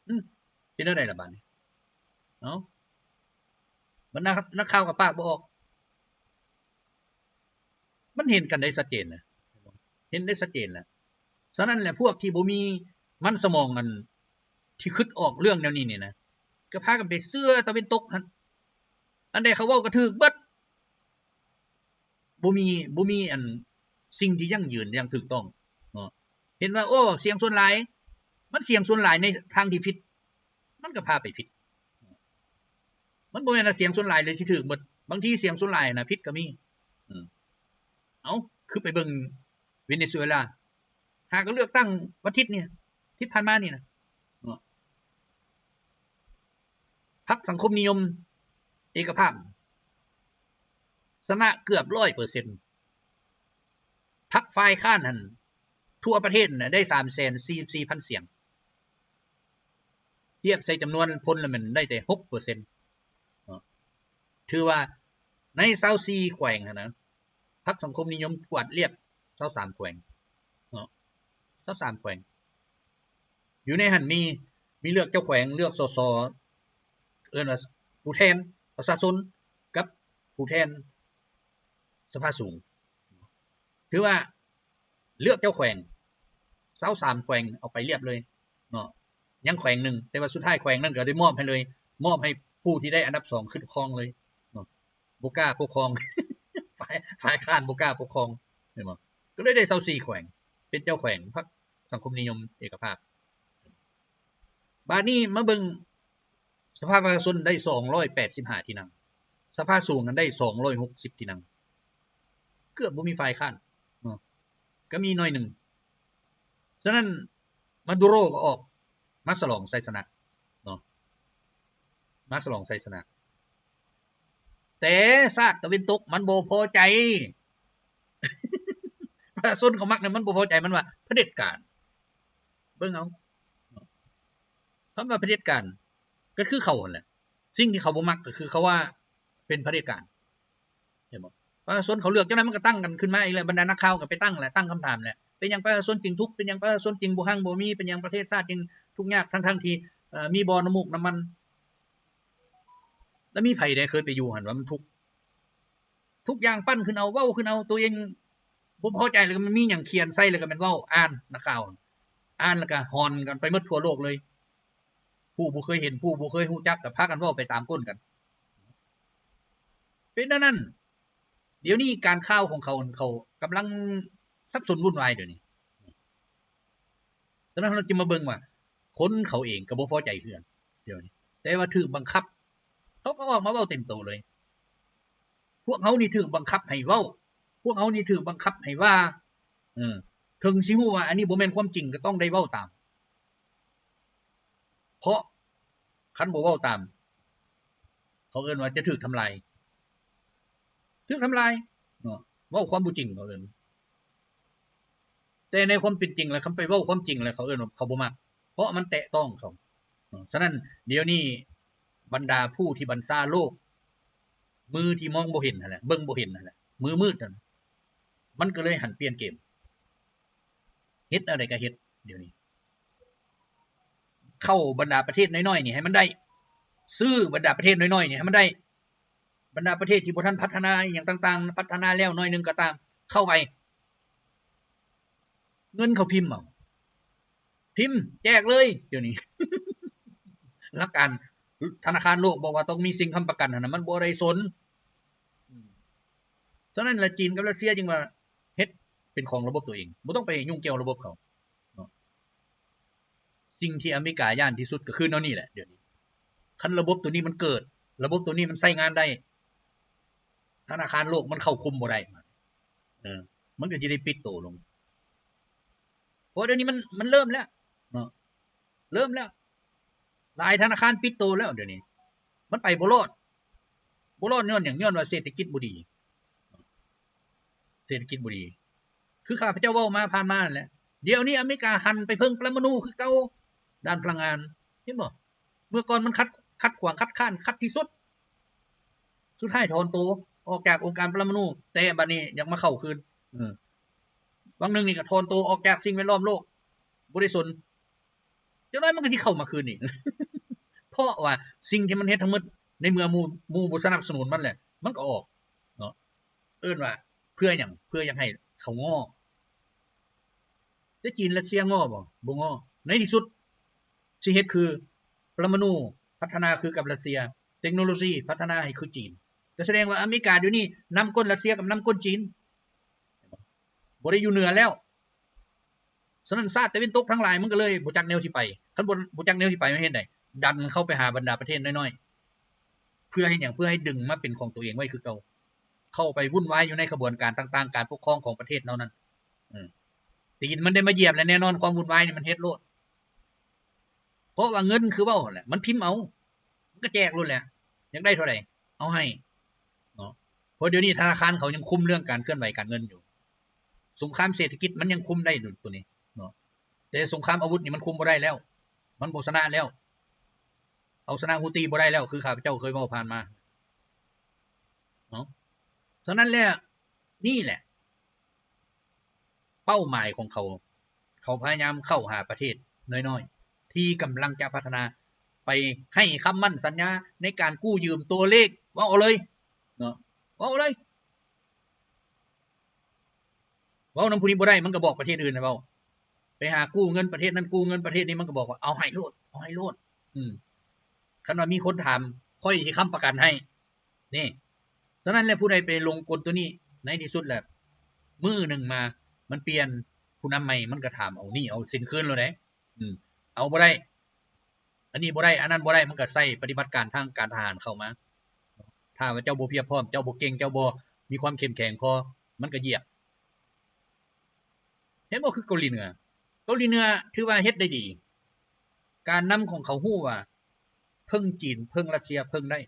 ອືມ ເປັນແນວໃດລະບາດນີ້? ເອົ້າ ບັນດານັກຂ່າວກໍປາກບໍ່ອອກ ມັນເຫັນກັນໄດ້ຊັດເຈນນະ ເຫັນໄດ້ຊັດເຈນແຫຼະ. ສະນັ້ນແຫຼະ ພວກທີ່ບໍ່ມີມັນສະໝອງອັນທີ່ຄິດອອກເລື່ອງແນວນີ້ນີ້ນະ ກໍພາກັນໄປເຊື່ອຕາເວັນຕົກຫັ້ນ ອັນໃດເຂົາເວົ້າກໍຖືກເບິດ. ບໍ່ມີ ບໍ່ມີອັນສິ່ງທີ່ຢັ້ງຢືນຢ່າງຖືກຕ້ອງເນາະ. ເຫັນວ່າ ໂອ້ ສຽງສ່ວນຫຼາຍ ມັນສຽງສ່ວນຫຼາຍໃນທາງທີ່ຜິດ ມັນກໍພາໄປຜິດ. ມັນບໍ່ແມ່ນວ່າສຽງສ່ວນຫຼາຍເລີຍຊິຖືກໝົດ ບາງທີສຽງສ່ວນຫຼາຍນະຜິດກໍມີ. ເອົ້າ ຄືໄປເບິ່ງເວເນຊູເອລາ ຫາກໍເລືອກຕັ້ງວັນທິດນີ້ ທິດຜ່ານມານີ້ນະເນາະ ພັກສັງຄົມນິຍົມເອກະພາບ ຊະນະເກືອບຮ້ອຍເປີເຊັນ ພັກຝ່າຍຄ້ານຫັ້ນ ທົ່ວປະເທດນະໄດ້ສາມແສນສີ່ສິບສີ່ພັນສຽງ ທຽບໃສ່ຈຳນວນພົນລະແມ່ນໄດ້ແຕ່ຫົກເປີເຊັນເນາະ. ຖືວ່າໃນຊາວສີ່ແຂວງຫັ້ນນະ ພັກສັງຄົມນິຍົມກວາດລຽບຊາວສາມແຂວງເນາະ ຊາວສາມແຂວງ. ຢູ່ໃນຫັ້ນມີ ມີເລືອກເຈົ້າແຂວງ ເລືອກ ສສ ເອີ້ນວ່າຜູ້ແທນປະຊາຊົນ ກັບຜູ້ແທນສະພາສູງ. ຖືວ່າເລືອກເຈົ້າແຂວງ ຊາວສາມແຂວງເອົາໄປລຽບເລີຍເນາະ ຍັງແຂວງໜຶ່ງ ແຕ່ວ່າສຸດທ້າຍແຂວງນັ້ນກໍໄດ້ມອບໃຫ້ເລີຍ ມອບໃຫ້ຜູ້ທີ່ໄດ້ອັນດັບສອງຂຶ້ນຄອງເລີຍເນາະ. ບໍ່ກ້າປົກຄອງ ຝ່າຍ ຝ່າຍຄ້ານບໍ່ກ້າປົກຄອງ ເຫັນບໍ່? ກໍເລີຍໄດ້ຊາວສີ່ແຂວງ ເປັນເຈົ້າແຂວງ ພັກສັງຄົມນິຍົມເອກະພາບ. ບາດນີ້ມາເບິ່ງ ສະພາປະຊາຊົນໄດ້ສອງຮ້ອຍແປດສິບຫ້າທີ່ນັ່ງ ສະພາສູງນັ້ນໄດ້ສອງຮ້ອຍຫົກສິບທີ່ນັ່ງ ເກືອບບໍ່ມີຝ່າຍຄ້ານເນາະ ກໍມີໜ້ອຍໜຶ່ງ. ສະນັ້ນ ມາດູໂຣກໍອອກມາສະຫຼອງໄຊຊະນະເນາະ ມາສະຫຼອງໄຊຊະນະ ແຕ່ຊາດຕາເວັນຕົກມັນບໍ່ພໍໃຈ ປະຊາຊົນເຂົາມັກນັ້ນມັນບໍ່ພໍໃຈ ມັນວ່າຜະເດັດການ. ເບິ່ງເອົາ ຄຳວ່າຜະເດັດການກໍຄືເຂົາຫັ້ນແຫຼະ ສິ່ງທີ່ເຂົາບໍ່ມັກກໍຄືເຂົາວ່າເປັນຜະເດັດການ ເຫັນບໍ່? ປະຊາຊົນເຂົາເລືອກຈັ່ງໃດມັນກໍຕັ້ງກັນຂຶ້ນມາອີກແຫຼະ ບັນດານັກຂ່າວກໍໄປຕັ້ງແຫຼະ ຕັ້ງຄຳຖາມແຫຼະ ເປັນຫຍັງປະຊາຊົນຈຶ່ງທຸກ ເປັນຫຍັງປະຊາຊົນຈຶ່ງບໍ່ຮັ່ງບໍ່ມີ ເປັນຫຍັງປະເທດຊາດຈຶ່ງທຸກຍາກ ທັງໆທີ່ ເອີ ມີບໍ່ນ້ຳມູກນ້ຳມັນ ແລ້ວມີໃຜແດ່ເຄີຍໄປຢູ່ຫັ້ນວ່າມັນທຸກ ທຸກຢ່າງປັ້ນຂຶ້ນເອົາ ເວົ້າຂຶ້ນເອົາ ໂຕເອງບໍ່ພໍໃຈແລ້ວກໍມັນມີຫຍັງຂຽນໃສ່ແລ້ວກໍແມ່ນເວົ້າ ອ່ານ ນັກຂ່າວ ອ່ານແລ້ວກໍຮ່ອນກັນໄປໝົດທົ່ວໂລກເລີຍ ຜູ້ບໍ່ເຄີຍເຫັນ ຜູ້ບໍ່ເຄີຍຮູ້ຈັກກໍພາກັນເວົ້າໄປຕາມກົ້ນກັນ ເປັນແນວນັ້ນ. ດຽວນີ້ການຂ່າວຂອງເຂົາ ເຂົາກຳລັງສັບສົນວຸ່ນວາຍດຽວນີ້. ສະນັ້ນເຮົາຈຶ່ງມາເບິ່ງວ່າ ຄົນເຂົາເອງກໍບໍ່ພໍໃຈຄືກັນດຽວນີ້ ແຕ່ວ່າຖືກບັງຄັບ ເຂົາກໍອອກມາເວົ້າເຕັມໂຕເລີຍ ພວກເຮົານີ້ຖືກບັງຄັບໃຫ້ເວົ້າ ພວກເຮົານີ້ຖືກບັງຄັບໃຫ້ວ່າ ເອີ ເຖິງຊິຮູ້ວ່າອັນນີ້ບໍ່ແມ່ນຄວາມຈິງ ກໍຕ້ອງໄດ້ເວົ້າຕາມ ເພາະຄັນບໍ່ເວົ້າຕາມ ເຂົາເອີ້ນວ່າຈະຖືກທຳລາຍ ຖືກທຳລາຍເນາະ ເວົ້າຄວາມບໍ່ຈິງເຂົາເອີ້ນ ແຕ່ໃນຄວາມເປັນຈິງແລ້ວ ຄັນໄປເວົ້າຄວາມຈິງແລ້ວ ເຂົາເອີ້ນວ່າເຂົາບໍ່ມັກ ເພາະມັນແຕະຕ້ອງເຂົາເນາະ. ສະນັ້ນດຽວນີ້ບັນດາຜູ້ທີ່ບັນຊາໂລກ ມືທີ່ມອງບໍ່ເຫັນຫັ້ນແຫຼະ ເບິ່ງບໍ່ເຫັນຫັ້ນແຫຼະ ມືມືດຫັ້ນ ມັນກໍເລີຍຫັນປ່ຽນເກມ ເຮັດແນວໃດກໍເຮັດ ດຽວນີ້ ເຂົ້າບັນດາປະເທດນ້ອຍໆນີ້ໃຫ້ມັນໄດ້ ຊື້ບັນດາປະເທດນ້ອຍໆນີ້ໃຫ້ມັນໄດ້ ບັນດາປະເທດທີ່ບໍ່ທັນພັດທະນາອີ່ຫຍັງຕ່າງໆ ພັດທະນາແລ້ວໜ້ອຍໜຶ່ງກໍຕາມ ເຂົ້າໄປ ເງິນເຂົາພິມເອົາ ພິມແຈກເລີຍ ດຽວນີ້ ຫຼັກການທະນາຄານໂລກບອກວ່າຕ້ອງມີສິ່ງຄ້ຳປະກັນຫັ້ນນະ ມັນບໍ່ໄດ້ສົນ. ສະນັ້ນລະ ຈີນກັບຣັດເຊຍຈຶ່ງວ່າເຮັດເປັນຂອງລະບົບຕົວເອງ ບໍ່ຕ້ອງໄປຫຍຸ້ງກ່ຽວລະບົບເຂົາເນາະ. ສິ່ງທີ່ອາເມລິກາຢ້ານທີ່ສຸດກໍຄືແນວນີ້ແຫຼະ ດຽວນີ້ ຄັນລະບົບຕົວນີ້ມັນເກີດ ລະບົບຕົວນີ້ມັນໃຊ້ງານໄດ້ ທະນາຄານໂລກມັນເຂົ້າຄຸມບໍ່ໄດ້ ເອີ ມັນກໍຊິໄດ້ປິດໂຕລົງ ເພາະດຽວນີ້ມັນ ມັນເລີ່ມແລ້ວເນາະ ເລີ່ມແລ້ວ ຫຼາຍທະນາຄານປິດໂຕແລ້ວ ດຽວນີ້ມັນໄປບໍ່ລອດ ບໍ່ລອດຍ້ອນຫຍັງ? ຍ້ອນວ່າເສດຖະກິດບໍ່ດີ ເສດຖະກິດບໍ່ດີ ຄືຂ້າພະເຈົ້າເວົ້າມາຜ່ານມານັ້ນແຫຼະ. ດຽວນີ້ອາເມລິກາຫັນໄປເພິ່ງປະລະມະນູຄືເກົ່າ ດ້ານພະລັງງານ ເຫັນບໍ່? ເມື່ອກ່ອນມັນຂັດ ຂັດຂວາງ ຄັດຄ້ານ ຂັດທີ່ສຸດ ສຸດທ້າຍຖອນໂຕອອກຈາກອົງການປະລະມະນູ ແຕ່ບັດນີ້ຢາກມາເຂົ້າຄືນ ເອີ ຫວ່າງໜຶ່ງນີ້ກໍຖອນໂຕອອກຈາກສິ່ງແວດລ້ອມໂລກ ບໍ່ໄດ້ສົນ ຈັກໜ້ອຍມັນກໍຊິເຂົ້າມາຄືນອີກ ເພາະວ່າສິ່ງທີ່ມັນເຮັດທັງໝົດ ໃນເມື່ອໝູ່ ໝູ່ບໍ່ສະໜັບສະໜູນມັນແຫຼະ ມັນກໍອອກເນາະ. ເອີ້ນວ່າເພື່ອຫຍັງ? ເພື່ອຢາກໃຫ້ເຂົາງໍ້ ແຕ່ຈີນຣັດເຊຍງໍ້ບໍ່? ບໍ່ງໍ້. ໃນທີ່ສຸດຊິເຮັດຄືປະລະມະນູພັດທະນາຄືກັບຣັດເຊຍ ເຕັກໂນໂລຊີພັດທະນາໃຫ້ຄືຈີນ ກໍສະແດງວ່າອາເມລິກາດຽວນີ້ນຳກົ້ນຣັດເຊຍກັບນຳກົ້ນຈີນ ບໍ່ໄດ້ຢູ່ເໜືອແລ້ວ. ສະນັ້ນຊາດຕາເວັນຕົກທັງຫຼາຍມັນກໍເລີຍບໍ່ຈັກແນວຊິໄປ. ຄັນບໍ່ ບໍ່ຈັກແນວຊິໄປ ມັນເຮັດໃດ? ດັນເຂົ້າໄປຫາບັນດາປະເທດນ້ອຍໆ. ເພື່ອເຮັດຫຍັງ? ເພື່ອໃຫ້ດຶງມາເປັນຂອງຕົວເອງໄວ້ຄືເກົ່າ. ເຂົ້າໄປວຸ່ນວາຍຢູ່ໃນຂະບວນການຕ່າງໆ ການປົກຄອງຂອງປະເທດເຫຼົ່ານັ້ນ. ເອີ ຕີນມັນໄດ້ມາຢຽບແລ້ວ ແນ່ນອນຄວາມວຸ່ນວາຍນີ້ມັນເຮັດໂລດ. ເພາະວ່າເງິນຄືເວົ້າຫັ້ນແຫຼະ ມັນພິມເອົາ ມັນກໍແຈກໂລດແຫຼະ ຢາກໄດ້ເທົ່າໃດ ເອົາໃຫ້ເນາະ. ເພາະດຽວນີ້ທະນາຄານເຂົາຍັງຄຸມເລື່ອງການເຄື່ອນໄຫວການເງິນຢູ່ ສົງຄາມເສດຖະກິດມັນຍັງຄຸມໄດ້ຢູ່ໂຕນີ້ເນາະ ແຕ່ສົງຄາມອາວຸດນີ້ມັນຄຸມບໍ່ໄດ້ແລ້ວ ມັນບໍ່ຊະນະແລ້ວ ເອົາຊະນະຮູ້ຕີບໍ່ໄດ້ແລ້ວ ຄືຂ້າພະເຈົ້າເຄີຍເວົ້າຜ່ານມາເນາະ. ສະນັ້ນແລ້ວ ນີ້ແຫຼະ ເປົ້າໝາຍຂອງເຂົາ ເຂົາພະຍາຍາມເຂົ້າຫາປະເທດນ້ອຍໆ ທີ່ກຳລັງຈະພັດທະນາ ໄປໃຫ້ຄຳໝັ້ນສັນຍາໃນການກູ້ຢືມຕົວເລກ ເວົ້າເອົາເລີຍເນາະ ເວົ້າເອົາເລີຍ. ເວົ້ານຳຜູ້ນີ້ບໍ່ໄດ້ ມັນກໍບອກປະເທດອື່ນໃຫ້ເວົ້າ ໄປຫາກູ້ເງິນປະເທດນັ້ນ ກູ້ເງິນປະເທດນີ້ ມັນກໍບອກວ່າເອົາໃຫ້ໂລດ ເອົາໃຫ້ໂລດ. ອືມ ຄັນວ່າມີຄົນຖາມ ຂ້ອຍຊິຄ້ຳປະກັນໃຫ້ ນີ້. ສະນັ້ນແຫຼະ ຜູ້ໃດໄປລົງກົນຕົວນີ້ ໃນທີ່ສຸດແຫຼະ ມື້ໜຶ່ງມາມັນປ່ຽນຜູ້ນຳໃໝ່ ມັນກໍຖາມເອົາໜີ້ເອົາສິນຄືນໂລດເດ້. ອືມ ເອົາບໍ່ໄດ້ ອັນນີ້ບໍ່ໄດ້ ອັນນັ້ນບໍ່ໄດ້ ມັນກໍໃສ່ປະຕິບັດການທາງການທະຫານເຂົ້າມາ. ຖ້າວ່າເຈົ້າບໍ່ພຽບພ້ອມ ເຈົ້າບໍ່ເກັ່ງ ເຈົ້າບໍ່ມີຄວາມເຂັ້ມແຂງພໍ ມັນກໍຢຽບ. ເຫັນບໍ່? ຄືເກົາຫຼີເໜືອ ເກົາຫຼີເໜືອຖືວ່າເຮັດໄດ້ດີ ການນຳຂອງເຂົາຮູ້ວ່າເພິ່ງຈີນ ເພິ່ງຣັດເຊຍ ເພິ່ງໄດ້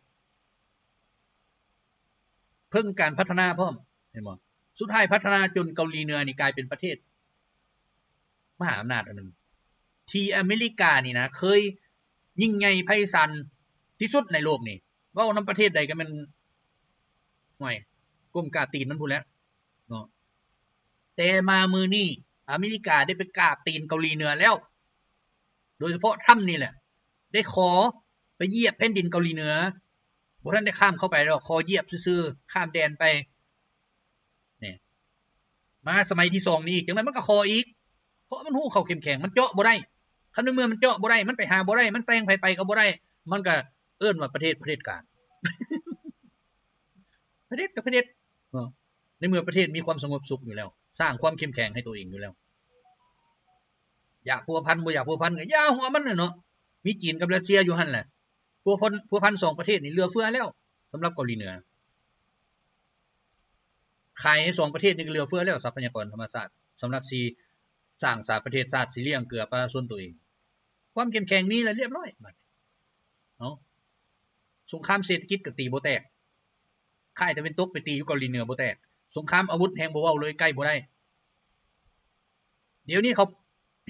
ເພິ່ງການພັດທະນາພ້ອມ ເຫັນບໍ່? ສຸດທ້າຍພັດທະນາຈົນເກົາຫຼີເໜືອນີ້ກາຍເປັນປະເທດມະຫາອຳນາດອັນໜຶ່ງ ທີ່ອາເມລິການີ້ນະ ເຄີຍຍິ່ງໃຫຍ່ໄພສານທີ່ສຸດໃນໂລກນີ້ ເວົ້ານຳປະເທດໃດກໍແມ່ນ ຫ້ວຍ ກົ້ມກາບຕີນມັນພຸ້ນແຫຼະເນາະ. ແຕ່ມາມື້ນີ້ ອາເມລິກາໄດ້ໄປກາບຕີນເກົາຫຼີເໜືອແລ້ວ ໂດຍສະເພາະທຣຳນີ້ແຫຼະ ໄດ້ຂໍໄປຢຽບແຜ່ນດິນເກົາຫຼີເໜືອ ບໍ່ທັນໄດ້ຂ້າມເຂົ້າໄປດອກ ຂໍຢຽບຊື່ໆ ຂ້າມແດນໄປ ມາສະໄໝທີສອງນີ້ອີກ ຈັ່ງໃດມັນກໍຂໍອີກ ເພາະມັນຮູ້ເຂົາເຂັ້ມແຂງ ມັນເຈາະບໍ່ໄດ້. ຄັນໃນເມື່ອມັນເຈາະບໍ່ໄດ້ ມັນໄປຫາບໍ່ໄດ້ ມັນແຕ່ງໃຜໄປກໍບໍ່ໄດ້ ມັນກໍເອີ້ນວ່າປະເທດຜະເດັດການ ຜະເດັດກໍຜະເດັດເນາະ. ໃນເມື່ອປະເທດມີຄວາມສະຫງົບສຸກຢູ່ແລ້ວ ສ້າງຄວາມເຂັ້ມແຂງໃຫ້ຕົວເອງຢູ່ແລ້ວ ຢາກພົວພັນບໍ່ຢາກພົວພັນກໍຢ່າຫົວມັນແຫຼະເນາະ. ມີຈີນກັບຣັດເຊຍຢູ່ຫັ້ນແຫຼະ ພົວພັນ ພົວພັນສອງປະເທດນີ້ເຫຼືອເຟືອແລ້ວ ສຳລັບເກົາຫຼີເໜືອ ຂາຍໃຫ້ສອງປະເທດນີ້ກໍເຫຼືອເຟືອແລ້ວ ຊັບພະຍາກອນທຳມະຊາດ ສຳລັບຊິສ້າງສາປະເທດຊາດ ຊິລ້ຽງເກືອປະຊາຊົນຕົວເອງ. ຄວາມເຂັ້ມແຂງມີແລ້ວລຽບຮ້ອຍບາດນີ້ ເອົາ ສົງຄາມເສດຖະກິດກໍຕີບໍ່ແຕກ ຄ້າຍຕາເວັນຕົກໄປຕີຢູ່ເກົາຫຼີເໜືອບໍ່ແຕກ ສົງຄາມອາວຸດແຮງບໍ່ເວົ້າເລີຍ ໃກ້ບໍ່ໄດ້. ດຽວນີ້ເຂົາ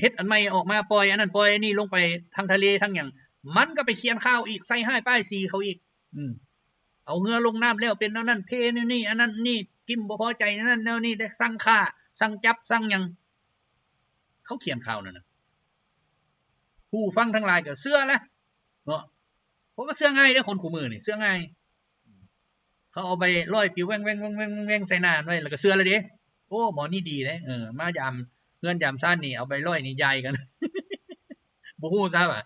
ເຮັດອັນໃໝ່ອອກມາ ປ່ອຍອັນນັ້ນປ່ອຍອັນນີ້ລົງໄປທາງທະເລທາງຫຍັງ ມັນກໍໄປຂຽນຂ່າວອີກ ໃສ່ຮ້າຍປ້າຍສີເຂົາອີກ ອືມ ເອົາເຮືອລົງນ້ຳແລ້ວເປັນແນວນັ້ນເພແນວນີ້ ອັນນັ້ນນີ້ ກິມບໍ່ພໍໃຈແນວນັ້ນແນວນີ້ ໄດ້ສັ່ງຂ້າ ສັ່ງຈັບ ສັ່ງຫຍັງ ເຂົາຂຽນຂ່າວນັ້ນນະ ຜູ້ຟັງທັງຫຼາຍກໍເຊື່ອແຫຼະເນາະ. ເພາະວ່າເຊື່ອງ່າຍເດ້ ຄົນຄູ່ມື້ນີ້ເຊື່ອງ່າຍ ເຂົາເອົາໃບຮ້ອຍປິວແວ່ງໆໆໆໃສ່ໜ້າໄວ້ ແລ້ວກໍເຊື່ອແລ້ວເດ້ ໂອ້ ໝໍນີ້ດີເດ້ ເອີ ມາຢາມເຮືອນຢາມຊານນີ້ ເອົາໃບຮ້ອຍນີ້ຢາຍກັນ ບໍ່ຮູ້ຊະວ່າ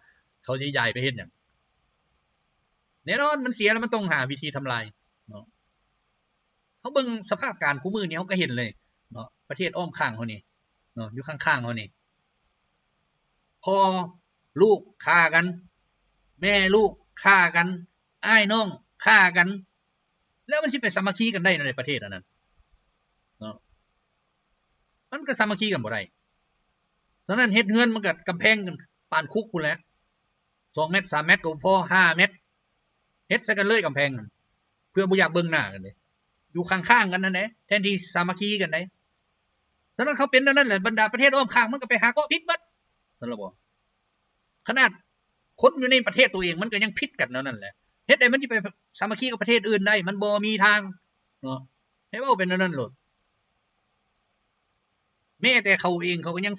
ເຂົາຊິຢາຍໄປເຮັດຫຍັງ. ແນ່ນອນມັນເສຍແລ້ວ ມັນຕ້ອງຫາວິທີທຳລາຍເນາະ. ເຮົາເບິ່ງສະພາບການຄູ່ມື້ນີ້ ເຮົາກໍເຫັນເລີຍເນາະ ປະເທດອ້ອມຂ້າງເຮົານີ້ເນາະ ຢູ່ຂ້າງໆເຮົານີ້ ພໍ່ລູກຂ້າກັນ ແມ່ລູກຂ້າກັນ ອ້າຍນ້ອງຂ້າກັນ ແລ້ວມັນຊິໄປສາມັກຄີກັນໄດ້ແນວໃດປະເທດອັນນັ້ນເນາະ? ມັນກໍສາມັກຄີກັນບໍ່ໄດ້. ສະນັ້ນເຮັດເຮືອນມັນກໍກຳແພງປານຄຸກພຸ້ນແຫຼະ ສອງແມັດ ສາມແມັດກໍບໍ່ພໍ ຫ້າແມັດ ເຮັດໃສ່ກັນເລີຍກຳແພງ ເພື່ອບໍ່ຢາກເບິ່ງໜ້າກັນເດ້ ຢູ່ຂ້າງໆກັນຫັ້ນແຫຼະ ແທນທີ່ສາມັກຄີກັນໄດ໋. ສະນັ້ນເຂົາເປັນແນວນັ້ນແຫຼະ ບັນດາປະເທດອ້ອມຂ້າງມັນກໍໄປຫາເກາະຜິດເບິດ ເຫັນແລ້ວບໍ່? ຂະໜາດຄົນຢູ່ໃນປະເທດຕົວເອງມັນກໍຍັງຜິດກັນແນວນັ້ນແຫຼະ ເຮັດໃດມັນຊິໄປສາມັກຄີກັບປະເທດອື່ນໄດ້? ມັນບໍ່ມີທາງເນາະ ໃຫ້ເວົ້າເປັນແນວນັ້ນໂລດ. ແມ້ແຕ່ເຂົາເອງເຂົາກໍຍັງ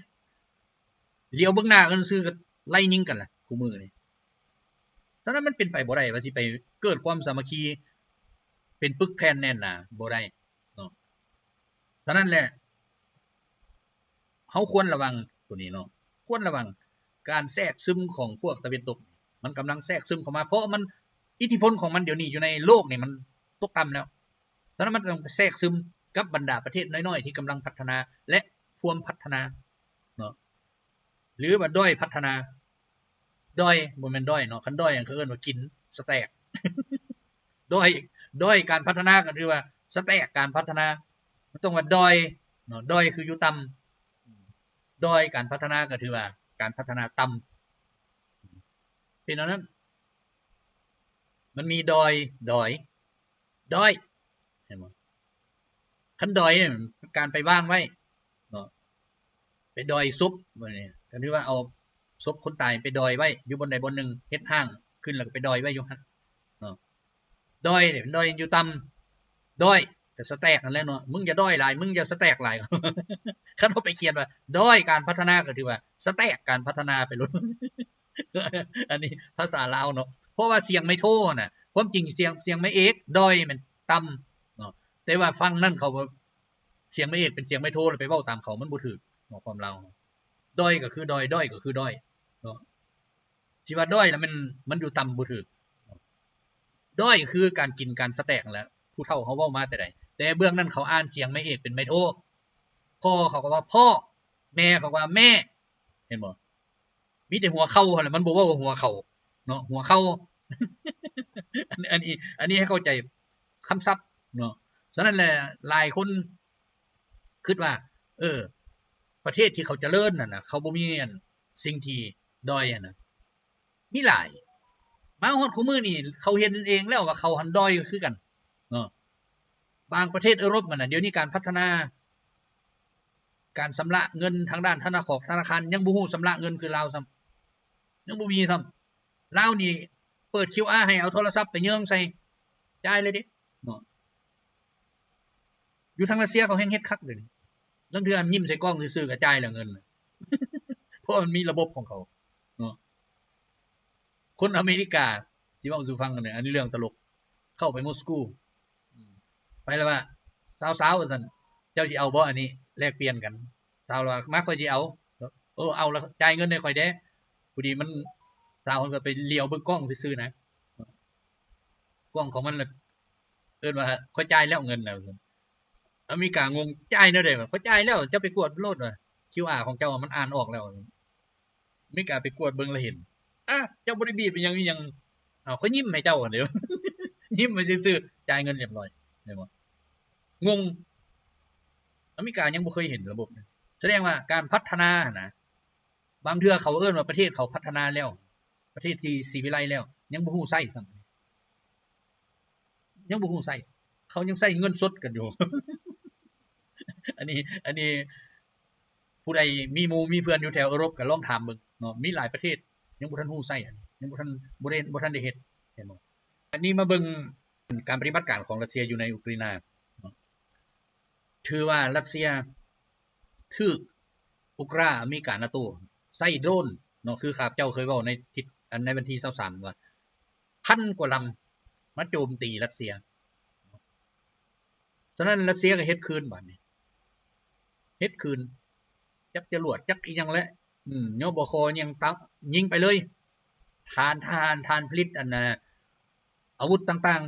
ຫຼຽວເບິ່ງໜ້າກັນຊື່ ກໍໄລ່ຍິງກັນລະຄູ່ມື້ນີ້. ສະນັ້ນມັນເປັນໄປບໍ່ໄດ້ວ່າຊິໄປເກີດຄວາມສາມັກຄີເປັນປຶກແຜ່ນແໜ້ນໜາ ບໍ່ໄດ້ເນາະ. ສະນັ້ນແຫຼະ ເຮົາຄວນລະວັງໂຕນີ້ເນາະ ຄວນລະວັງການແຊກຊຶມຂອງພວກຕາເວັນຕົກ ມັນກຳລັງແຊກຊຶມເຂົ້າມາ ເພາະມັນ ອິດທິພົນຂອງມັນດຽວນີ້ຢູ່ໃນໂລກນີ້ມັນຕົກຕ່ຳແລ້ວ. ສະນັ້ນມັນຕ້ອງແຊກຊຶມກັບບັນດາປະເທດນ້ອຍໆທີ່ກຳລັງພັດທະນາ ແລະ ພວມພັດທະນາເນາະ ຫຼືວ່າດ້ອຍພັດທະນາ ດ້ອຍ ບໍ່ແມ່ນດ້ອຍເນາະ ຄັນດ້ອຍເຂົາເອີ້ນວ່າກິນສະແຕັກ ດ້ອຍ ດ້ອຍການພັດທະນາກໍຖືວ່າສະແຕັກການພັດທະນາ ມັນຕ້ອງວ່າດອຍເນາະ ດອຍຄືຢູ່ຕ່ຳ ດອຍການພັດທະນາກໍຖືວ່າການພັດທະນາຕ່ຳ ເປັນແນວນັ້ນ ມັນມີດອຍ ດອຍ ດອຍ ເຫັນບໍ່? ຄັນດອຍນີ້ ການໄປວາງໄວ້ເນາະ ໄປດອຍສົບ ບາດນີ້ກໍຖືວ່າເອົາສົບຄົນຕາຍໄປດອຍໄວ້ຢູ່ບ່ອນໃດບ່ອນໜຶ່ງ ເຮັດຮ້າງຂຶ້ນແລ້ວກໍໄປດອຍໄວ້ຢູ່ຫັ້ນເນາະ. ດອຍນີ້ເປັນດອຍຢູ່ຕ່ຳ ດອຍກໍສະແຕັກຫັ້ນແຫຼະເນາະ ມຶງຢ່າດອຍຫຼາຍ ມຶງຢ່າສະແຕັກຫຼາຍ ຄັນເຮົາໄປຂຽນວ່າດອຍການພັດທະນາ ກໍຖືວ່າສະແຕັກການພັດທະນາໄປໂລດ. ອັນນີ້ພາສາລາວເນາະ ເພາະວ່າສຽງໄມໂທຫັ້ນນະ ຄວາມຈິງສຽງ ສຽງໄມ້ເອກ ດອຍແມ່ນຕ່ຳເນາະ ແຕ່ວ່າຝັ່ງນັ້ນເຂົາ ສຽງໄມ້ເອກເປັນສຽງໄມໂທ ແລ້ວໄປເວົ້າຕາມເຂົາ ມັນບໍ່ຖືກເນາະ ຄວາມລາວ ດອຍກໍຄືດອຍ ດອຍກໍຄືດອຍເນາະ. ຊິວ່າດ້ອຍລະແມ່ນມັນຢູ່ຕ່ຳບໍ່ຖືກ. ດ້ອຍຄືການກິນການສະແຕັກຫັ້ນແຫຼະ ຜູ້ເຖົ້າເຮົາເວົ້າມາແຕ່ໃດ ແຕ່ເບື້ອງນັ້ນເຂົາອ່ານສຽງໄມ້ເອກເປັນໄມໂທ. ພໍ່ເຂົາກໍວ່າພໍ່ ແມ່ເຂົາກໍວ່າແມ່ ເຫັນບໍ່? ມີແຕ່ຫົວເຂົ່າຫັ້ນແຫຼະ ມັນບໍ່ເວົ້າວ່າຫົວເຂົ່າເນາະ ຫົວເຂົ່າ. ອັນ ອັນນີ້ ອັນນີ້ໃຫ້ເຂົ້າໃຈຄຳສັບເນາະ. ສະນັ້ນແຫຼະ ຫຼາຍຄົນຄິດວ່າ ເອີ ປະເທດທີ່ເຂົາຈະເລີນຫັ້ນນະ ເຂົາບໍ່ມີອັນ ສິ່ງທີ່ດ້ອຍຫັ້ນນະ ມີຫຼາຍ. ມາຮອດຄູ່ມື້ນີ້ເຂົາເຫັນເອງແລ້ວວ່າເຂົາຫັ້ນດ້ອຍຄືກັນເນາະ. ບາງປະເທດເອີຣົບຫັ້ນນະ ດຽວນີ້ການພັດທະນາ ການຊຳລະເງິນທາງດ້ານທະນາຄອກທະນາຄານ ຍັງບໍ່ຮູ້ຊຳລະເງິນຄືລາວຊ້ຳ ຍັງບໍ່ມີຊ້ຳ. ລາວນີ້ເປີດຄິວອາໃຫ້ ເອົາໂທລະສັບໄປເຍີ້ງໃສ່ ຈ່າຍເລີຍເດ້ເນາະ. ຢູ່ທາງຣັດເຊຍເຂົາແຮ່ງເຮັດຄັກເດ ລາງເທື່ອຍິ້ມໃສ່ກ້ອງຊື່ໆກໍຈ່າຍແລ້ວເງິນ ເພາະມັນມີລະບົບຂອງເຂົາເນາະ. ຄົນອາເມລິກາ ຊິເວົ້າສູ່ຟັງເດີ ອັນນີ້ເລື່ອງຕະຫຼົກ ເຂົ້າໄປມົສກູ ໄປແລ້ວວ່າ ສາວໆ ວ່າຊັ້ນ ເຈົ້າຊິເອົາບໍ່ອັນນີ້? ແລກປ່ຽນກັນ. ສາວລາວວ່າ ມາ ຂ້ອຍຊິເອົາ. ເອີ ເອົາລະ ຈ່າຍເງິນໃຫ້ຂ້ອຍແດ່. ພໍດີມັນ ສາວເພິ່ນກໍໄປຫຼຽວເບິ່ງກ້ອງຊື່ໆນະ ກ້ອງຂອງມັນລະ ເອີ້ນວ່າ ຂ້ອຍຈ່າຍແລ້ວເງິນນະ. ອາເມລິກາງົງ ຈ່າຍແນວໃດວະ? ຂ້ອຍຈ່າຍແລ້ວ ເຈົ້າໄປກວດໂລດວ່າ ຄິວອາ ຂອງເຈົ້າມັນອ່ານອອກແລ້ວ. ອາເມລິກາໄປກວດເບິ່ງລະເຫັນ ອາ ເຈົ້າບໍ່ໄດ້ບີບອີ່ຫຍັງອີ່ຫຍັງ. ເອົາ ຂ້ອຍຍິ້ມໃຫ້ເຈົ້າຫັ້ນເດ ຍິ້ມໄປຊື່ໆ ຈ່າຍເງິນຮຽບຮ້ອຍ ເຫັນບໍ່? ງົງ. ອາເມລິກາຍັງບໍ່ເຄີຍເຫັນລະບົບນີ້. ສະແດງວ່າການພັດທະນາຫັ້ນນະ ບາງເທື່ອເຂົາເອີ້ນວ່າປະເທດເຂົາພັດທະນາແລ້ວ ປະເທດທີ່ສີວິໄລແລ້ວ ຍັງບໍ່ຮູ້ໃຊ້ຊ້ຳ. ຍັງບໍ່ຮູ້ໃຊ້ ເຂົາຍັງໃຊ້ເງິນສົດກັນຢູ່. ອັນນີ້ ອັນນີ້ ຜູ້ໃດມີໝູ່ມີເພື່ອນຢູ່ແຖວເອີຣົບກໍລອງຖາມເບິ່ງເນາະ ມີຫຼາຍປະເທດຍັງບໍ່ທັນຮູ້ໃຊ້ ຍັງບໍ່ທັນ ບໍ່ໄດ້ ບໍ່ທັນໄດ້ເຮັດ ເຫັນບໍ່? ອັນນີ້ມາເບິ່ງການປະຕິບັດການຂອງຣັດເຊຍຢູ່ໃນອຸກຣາຍນາເນາະ. ຖືວ່າຣັດເຊຍຖືກອຸກຣາ ອາເມລິກາ ນາໂຕ ໃຊ້ໂດຣນເນາະ ຄືຂ້າພະເຈົ້າເຄີຍເວົ້າໃນທິດ ອັນ ໃນວັນທີຊາວສາມວ່າ ພັນກວ່າລຳມາໂຈມຕີຣັດເຊຍ. ສະນັ້ນຣັດເຊຍກໍເຮັດຄືນບາດນີ້ ເຮັດຄືນ ຈັກຈະຫຼວດ ຈັກອີ່ຫຍັງແຫຼະ ອືມ ຍບຄ ຫຍັງຕາມ ຍິງໄປເລີຍ. ທ່ານທະຫານ ທ່ານຜະລິດ ອັນນ່າ ອາວຸດຕ່າງ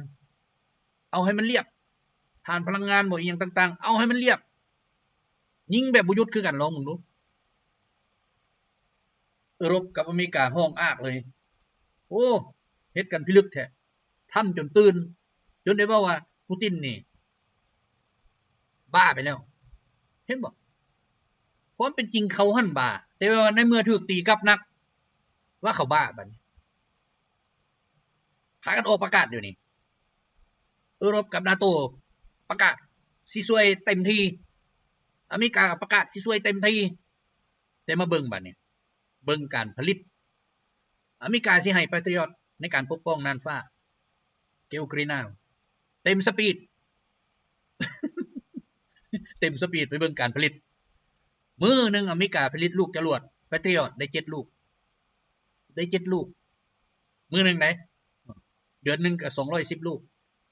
ໆ ເອົາໃຫ້ມັນລຽບ ທ່ານພະລັງງານບໍ ອີ່ຫຍັງຕ່າງໆ ເອົາໃຫ້ມັນລຽບ. ຍິງແບບບໍ່ຢຸດຄືກັນ ລອງເບິ່ງດູ. ເອີຣົບກັບອາເມລິກາຮ້ອງອາກເລີຍ ໂອ້ ເຮັດກັນພິລຶກແທ້. ທຳຈົນຕື່ນ ຈົນໄດ້ເວົ້າວ່າ ປູຕິນນີ້ບ້າໄປແລ້ວ ເຫັນບໍ່? ຄວາມເປັນຈິງເຂົາຫັ້ນບ້າ ແຕ່ວ່າໃນເມື່ອຖືກຕີກັບໜັກ ວ່າເຂົາບ້າບາດນີ້. ພາກັນອອກປະກາດດຽວນີ້ ເອີຣົບກັບນາໂຕປະກາດຊິຊ່ວຍເຕັມທີ່ ອາເມລິກາກໍປະກາດຊິຊ່ວຍເຕັມທີ່. ແຕ່ມາເບິ່ງບາດນີ້ ເບິ່ງການຜະລິດ ອາເມລິກາຊິໃຫ້ Patriot ໃນການປົກປ້ອງນ່ານຟ້າແກ່ອຸກຣາຍນາ ເຕັມສະປີດ ເຕັມສະປີດ. ໄປເບິ່ງການຜະລິດ ມື້ໜຶ່ງອາເມລິກາຜະລິດລູກຈະຫຼວດ Patriot ໄດ້ເຈັດລູກ ໄດ້ເຈັດລູກ ມື້ໜຶ່ງໃດ ເດືອນໜຶ່ງກໍສອງຮ້ອຍສິບລູກ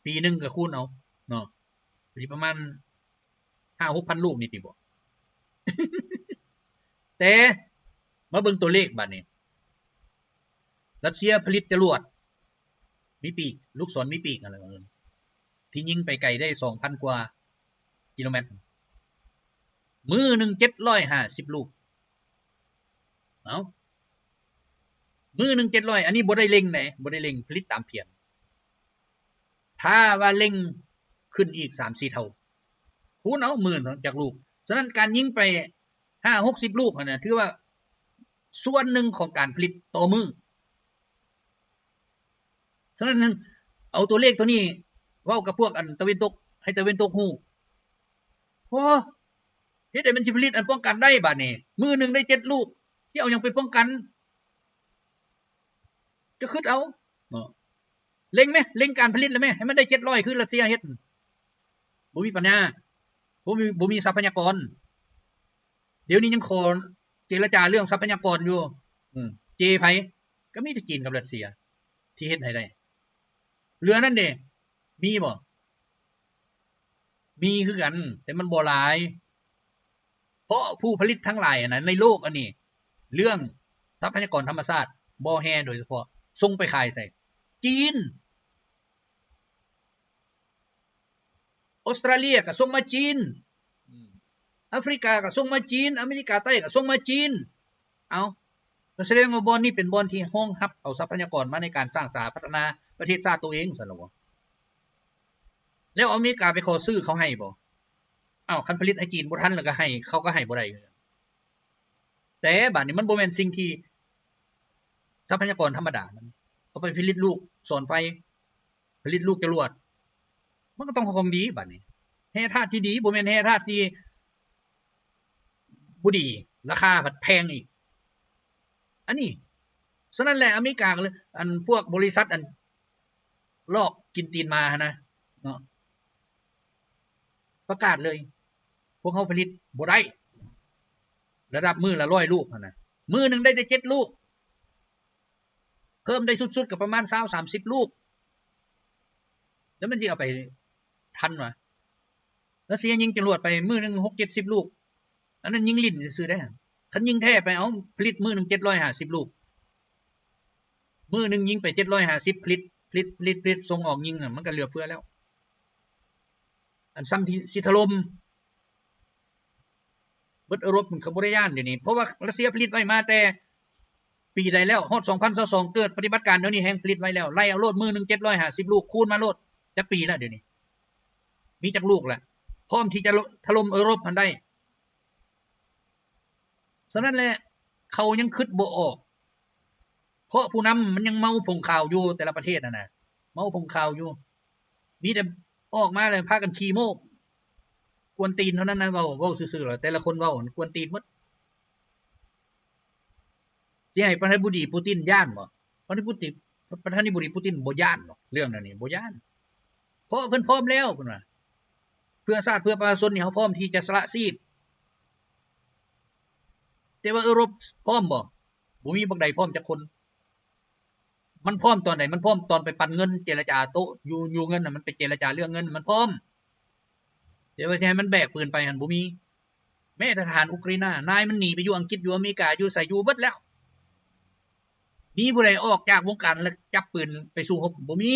ປີໜຶ່ງກໍຄູນເອົາເນາະ ຊິປະມານຫ້າຫົກພັນລູກນີ້ຕິບໍ? ແຕ່ມາເບິ່ງຕົວເລກບາດນີ້ ຣັດເຊຍຜະລິດຈະຫຼວດມີປີກ ລູກສອນມີປີກຫັ້ນແຫຼະ ທີ່ຍິງໄປໄກໄດ້ສອງພັນກວ່າກິໂລແມັດ ມື້ໜຶ່ງເຈັດຮ້ອຍຫ້າສິບລູກ. ເອົ້າ ມື້ໜຶ່ງເຈັດຮ້ອຍ ອັນນີ້ບໍ່ໄດ້ເລັ່ງເດ້ ບໍ່ໄດ້ເລັ່ງ ຜະລິດຕາມພຽງ. ຖ້າວ່າເລັ່ງຂຶ້ນອີກສາມສີ່ເທົ່າ ຄູນເອົາ ໝື່ນຈັກລູກ. ສະນັ້ນການຍິງໄປຫ້າຫົກສິບລູກຫັ້ນນະ ຖືວ່າສ່ວນໜຶ່ງຂອງການຜະລິດຕໍ່ມື້. ສະນັ້ນ ເອົາຕົວເລກຕົວນີ້ເວົ້າກັບພວກອັນຕາເວັນຕົກ ໃຫ້ຕາເວັນຕົກຮູ້. ໂອ້ ເຮັດໃດມັນຊິຜະລິດອັນປ້ອງກັນໄດ້ບາດນີ້? ມື້ໜຶ່ງໄດ້ເຈັດລູກ ຊິເອົາຫຍັງໄປປ້ອງກັນ? ຈະຄຶດເອົາເນາະ ເລັ່ງແມ ເລັ່ງການຜະລິດແລ້ວແມ ໃຫ້ມັນໄດ້ເຈັດຮ້ອຍຄືຣັດເຊຍເຮັດ. ບໍ່ມີປັນຍາ ບໍ່ມີ ບໍ່ມີຊັບພະຍາກອນ. ດຽວນີ້ຍັງຂໍເຈລະຈາເລື່ອງຊັບພະຍາກອນຢູ່. ອືມ ເຈໃຜ? ກໍມີແຕ່ຈີນກັບຣັດເຊຍທີ່ເຮັດໃຫ້ໄດ້. ເຫຼືອນັ້ນເດ ມີບໍ່? ມີຄືກັນ ແຕ່ມັນບໍ່ຫຼາຍ ເພາະຜູ້ຜະລິດທັງຫຼາຍນະ ໃນໂລກອັນນີ້ ເລື່ອງຊັບພະຍາກອນທຳມະຊາດ ບໍ່ແຮ່ໂດຍສະເພາະ ສົ່ງໄປຂາຍໃສ? ຈີນ. ອົດສະຕຣາເລຍກໍສົ່ງມາຈີນ ອືມ ອາຟຣິກາກໍສົ່ງມາຈີນ ອາເມລິກາໃຕ້ກໍສົ່ງມາຈີນ. ເອົ້າ ກໍສະແດງວ່າບ່ອນນີ້ເປັນບ່ອນທີ່ຮອງຮັບເອົາຊັບພະຍາກອນມາໃນການສ້າງສາພັດທະນາປະເທດຊາດໂຕເອງຊັ້ນລະບໍ? ແລ້ວອາເມລິກາໄປຂໍຊື້ເຂົາໃຫ້ບໍ? ເອົ້າ ຄັນຜະລິດໃຫ້ຈີນບໍ່ທັນ ແລ້ວກໍໃຫ້ ເຂົາກໍໃຫ້ບໍ່ໄດ້. ແຕ່ບາດນີ້ມັນບໍ່ແມ່ນສິ່ງທີ່ ຊັບພະຍາກອນທຳມະດາ ມັນເອົາໄປຜະລິດລູກສອນໄຟ ຜະລິດລູກຈະຫຼວດ ມັນກໍຕ້ອງຂອງດີບາດນີ້ ແຮ່ທາດທີ່ດີ ບໍ່ແມ່ນແຮ່ທາດທີ່ບໍ່ດີ ລາຄາພັດແພງອີກ ອັນນີ້. ສະນັ້ນແຫຼະ ອາເມລິກາກໍເລີຍ ອັນພວກບໍລິສັດ ອັນລອກກິນຕີນໝາຫັ້ນນະເນາະ ປະກາດເລີຍ ພວກເຮົາຜະລິດບໍ່ໄດ້ ລະດັບມື້ລະຮ້ອຍລູກຫັ້ນນະ ມື້ໜຶ່ງໄດ້ແຕ່ເຈັດລູກ ເພີ່ມໄດ້ສຸດໆກໍປະມານຊາວສາມສິບລູກ ແລ້ວມັນຊິເອົາໄປທັນຫວາ? ຣັດເຊຍຍິງຈະຫຼວດໄປມື້ໜຶ່ງຫົກເຈັດສິບລູກ ອັນນັ້ນຍິງຫຼິ້ນຊື່ໆເດ້. ຄັນຍິງແທ້ໄປ ເອົາ ຜະລິດມື້ໜຶ່ງເຈັດຮ້ອຍຫ້າສິບລູກ, ມື້ໜຶ່ງຍິງໄປເຈັດຮ້ອຍຫ້າສິບ ຜະລິດ ຜະລິດ ຜະລິດ ຜະລິດ ສົ່ງອອກຍິງ ມັນກໍເຫຼືອເຟືອແລ້ວ. ອັນຊ້ຳທີ່ຊິຖະຫຼົ່ມ ເບິດເອີຣົບມັນກໍບໍ່ໄດ້ຢ້ານດຽວນີ້ ເພາະວ່າຣັດເຊຍຜະລິດໄວ້ມາແຕ່ປີໃດແລ້ວ ຮອດສອງພັນຊາວສອງເກີດປະຕິບັດການແນວນີ້ແຮ່ງຜະລິດໄວ້ແລ້ວ ໄລ່ເອົາໂລດ ມື້ໜຶ່ງເຈັດຮ້ອຍຫ້າສິບລູກ ຄູນມາໂລດ ຈັກປີແລ້ວດຽວນີ້ ມີຈັກລູກແລ້ວ ພ້ອມທີ່ຈະຖະຫຼົ່ມເອີຣົບຫັ້ນໄດ້. ສະນັ້ນແຫຼະ ເຂົາຍັງຄິດບໍ່ອອກ ເພາະຜູ້ນຳມັນຍັງເມົາຜົງຂາວຢູ່ ແຕ່ລະປະເທດຫັ້ນນະ ເມົາຜົງຂາວຢູ່ ມີແຕ່ອອກມາແລ້ວພາກັນຂີ້ໂມ້ ກວນຕີນເທົ່ານັ້ນນະ ເວົ້າ ເວົ້າຊື່ໆ ແລ້ວແຕ່ລະຄົນເວົ້າກວນຕີນໝົດ. ຊິໃຫ້ປະທານາທິບໍດີປູຕິນຢ້ານບໍ່? ປະທານາທິບໍດີ ປະທານາທິບໍດີປູຕິນບໍ່ຢ້ານດອກ ເລື່ອງແນວນີ້ບໍ່ຢ້ານ ເພາະເພິ່ນພ້ອມແລ້ວ ເພິ່ນວ່າ ເພື່ອຊາດເພື່ອປະຊາຊົນນີ້ ເຮົາພ້ອມທີ່ຈະສະຫຼະຊີບ. ແຕ່ວ່າເອີຣົບພ້ອມບໍ່? ບໍ່ມີບັກໃດພ້ອມຈັກຄົນ. ມັນພ້ອມຕອນໃດ? ມັນພ້ອມຕອນໄປປັນເງິນເຈລະຈາໂຕະ ຢູ່ ຢູ່ເງິນນະ ມັນໄປເຈລະຈາເລື່ອງເງິນ ມັນພ້ອມ ແຕ່ວ່າຊິໃຫ້ມັນແບກປືນໄປຫັ້ນບໍ່ມີ. ແມ້ແຕ່ທະຫານອຸກຣາຍນາ ນາຍມັນໜີໄປຢູ່ອັງກິດ ຢູ່ອາເມລິກາ ຢູ່ໃສ ຢູ່ເບິດແລ້ວ. ມີຜູ້ໃດອອກຈາກວົງການແລ້ວຈັບປືນໄປສູ້ຮົບ? ບໍ່ມີ.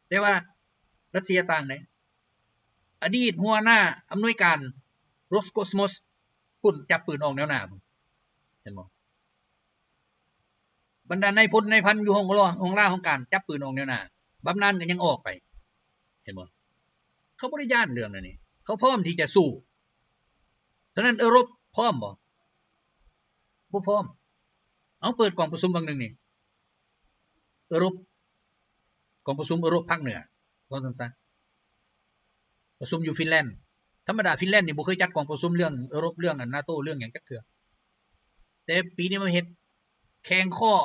ແຕ່ວ່າຣັດເຊຍຕ່າງເດ້ ອະດີດຫົວໜ້າອຳນວຍການ Roscosmos ພຸ້ນ ຈັບປືນອອກແນວໜ້າພຸ້ນ ເຫັນບໍ່? ບັນດານາຍພົນນາຍພັນຢູ່ຫ້ອງລໍ ຫ້ອງລາຫ້ອງການ ຈັບປືນອອກແນວໜ້າ ບຳນານກໍຍັງອອກໄປ ເຫັນບໍ່? ເຂົາບໍ່ໄດ້ຢ້ານເລື່ອງແນວນີ້ ເຂົາພ້ອມທີ່ຈະສູ້. ສະນັ້ນເອີຣົບພ້ອມບໍ່? ບໍ່ພ້ອມ. ເອົາ ເປີດກອງປະຊຸມວັງໜຶ່ງນີ້ ເອີຣົບ ກອງປະຊຸມເອີຣົບພາກເໜືອ ເວົ້າຊັ້ນຊະ ປະຊຸມຢູ່ຟິນແລນ. ທຳມະດາຟິນແລນນີ້ບໍ່ເຄີຍຈັດກອງປະຊຸມເລື່ອງເອີຣົບ ເລື່ອງອັນນາໂຕ ເລື່ອງຫຍັງຈັກເທື່ອ ແຕ່ປີນີ້ມາເຮັດ ແຂງຂໍ້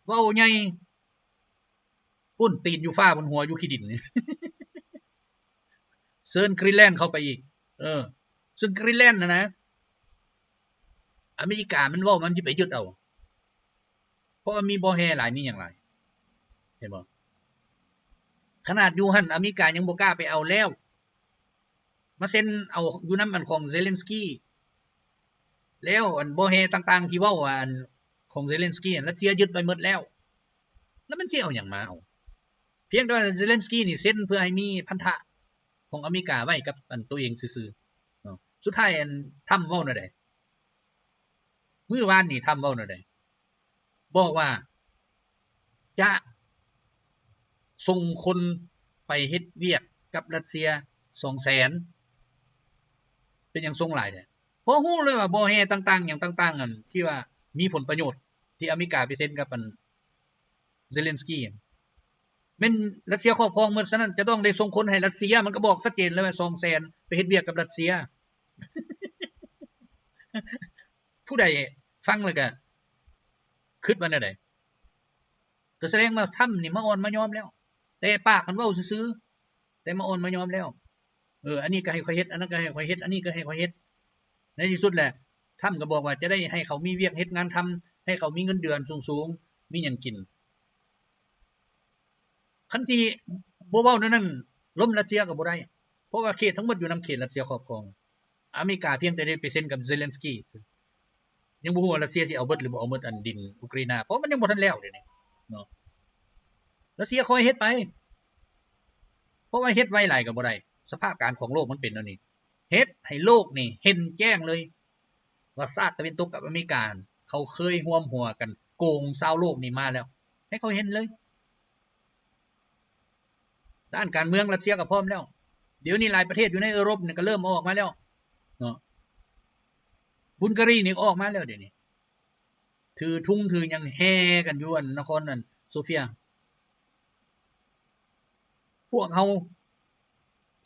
ເວົ້າໃຫຍ່ ພຸ້ນ ຕີນຢູ່ຟ້າ ບົນຫົວຢູ່ຂີ້ດິນ ເຊີນກຣີນແລນເຂົ້າໄປອີກ. ເອີ ເຊິ່ງກຣີນແລນນະນະ ອາເມລິກາມັນເວົ້າມັນຊິໄປຍຶດເອົາ ເພາະວ່າມີບໍ່ແຮ່ຫຼາຍ ມີຫຍັງຫຼາຍ ເຫັນບໍ່? ຂະໜາດຢູ່ຫັ້ນອາເມລິກາຍັງບໍ່ກ້າໄປເອົາແລ້ວ ມາເຊັນເອົາຢູ່ນຳອັນຂອງເຊເລັນສກີ ແລ້ວອັນບໍ່ແຮ່ຕ່າງໆທີ່ເວົ້າວ່າອັນຂອງເຊເລັນສກີ ຣັດເຊຍຍຶດໄປໝົດແລ້ວ ແລ້ວມັນຊິເອົາຫຍັງມາເອົາ? ພຽງແຕ່ວ່າເຊເລັນສກີນີ້ເຊັນເພື່ອໃຫ້ມີພັນທະຂອງອາເມລິກາໄວ້ກັບອັນໂຕເອງຊື່ໆເນາະ. ສຸດທ້າຍອັນທຳເວົ້າແນວໃດ? ມື້ວານນີ້ທຳເວົ້າແນວໃດ? ບອກວ່າຈະສົ່ງຄົນໄປເຮັດວຽກກັບຣັດເຊຍສອງແສນ. ເປັນຫຍັງສົ່ງຫຼາຍແທ້? ເພາະຮູ້ເລີຍວ່າບໍ່ແຮ່ຕ່າງໆຫຍັງຕ່າງໆ ອັນທີ່ວ່າມີຜົນປະໂຫຍດທີ່ອາເມລິກາໄປເຊັນກັບອັນເຊເລັນສກີ ແມ່ນຣັດເຊຍຄອບຄອງໝົດ. ສະນັ້ນຈະຕ້ອງໄດ້ສົ່ງຄົນໃຫ້ຣັດເຊຍ. ມັນກໍບອກຊັດເຈນເລີຍວ່າສອງແສນໄປເຮັດວຽກກັບຣັດເຊຍ. ຜູ້ໃດຟັງແລ້ວກະຄິດວ່າແນວໃດ? ກໍສະແດງວ່າທຳນີ້ມາອ່ອນມາຍອມແລ້ວ ແຕ່ປາກມັນເວົ້າຊື່ໆ ແຕ່ມາອ່ອນມາຍອມແລ້ວ. ເອີ ອັນນີ້ກໍໃຫ້ຂ້ອຍເຮັດ ອັນນັ້ນກໍໃຫ້ຂ້ອຍເຮັດ ອັນນີ້ກໍໃຫ້ຂ້ອຍເຮັດ. ໃນທີ່ສຸດແຫຼະ ທຳກໍບອກວ່າຈະໄດ້ໃຫ້ເຂົາມີວຽກເຮັດງານທຳ ໃຫ້ເຂົາມີເງິນເດືອນສູງໆ ມີຫຍັງກິນ. ຄັນທີ່ບໍ່ເວົ້າແນວນັ້ນ ລົ້ມຣັດເຊຍກໍບໍ່ໄດ້ ເພາະວ່າເຂດທັງໝົດຢູ່ນຳເຂດຣັດເຊຍຄອບຄອງ. ອາເມລິກາພຽງແຕ່ໄດ້ໄປເຊັນກັບເຊເລັນສກີ ຍັງບໍ່ຮູ້ວ່າຣັດເຊຍຊິເອົາເບິດຫຼືບໍ່ເອົາເບິດອັນດິນອຸກຣາຍນາ ເພາະມັນຍັງບໍ່ທັນແລ້ວດຽວນີ້ເນາະ. ຣັດເຊຍຄ່ອຍເຮັດໄປ ເພາະວ່າເຮັດໄວຫຼາຍກໍບໍ່ໄດ້. ສະພາບການຂອງໂລກມັນເປັນແນວນີ້ ເຮັດໃຫ້ໂລກນີ້ເຫັນແຈ້ງເລີຍວ່າຊາດຕາເວັນຕົກກັບອາເມລິກາ ເຂົາເຄີຍຮ່ວມຫົວກັນໂກງຊາວໂລກນີ້ມາແລ້ວ ໃຫ້ເຂົາເຫັນເລີຍ. ດ້ານການເມືອງຣັດເຊຍກໍພ້ອມແລ້ວ. ດຽວນີ້ຫຼາຍປະເທດຢູ່ໃນເອີຣົບນີ້ກໍເລີ່ມອອກມາແລ້ວເນາະ. ບຸນກາຣີນີ້ກໍອອກມາແລ້ວດຽວນີ້ ຖືທຸງຖືຫຍັງແຫ່ກັນຢູ່ອັນນະຄອນອັນໂຊເຟຍ. ພວກເຮົາ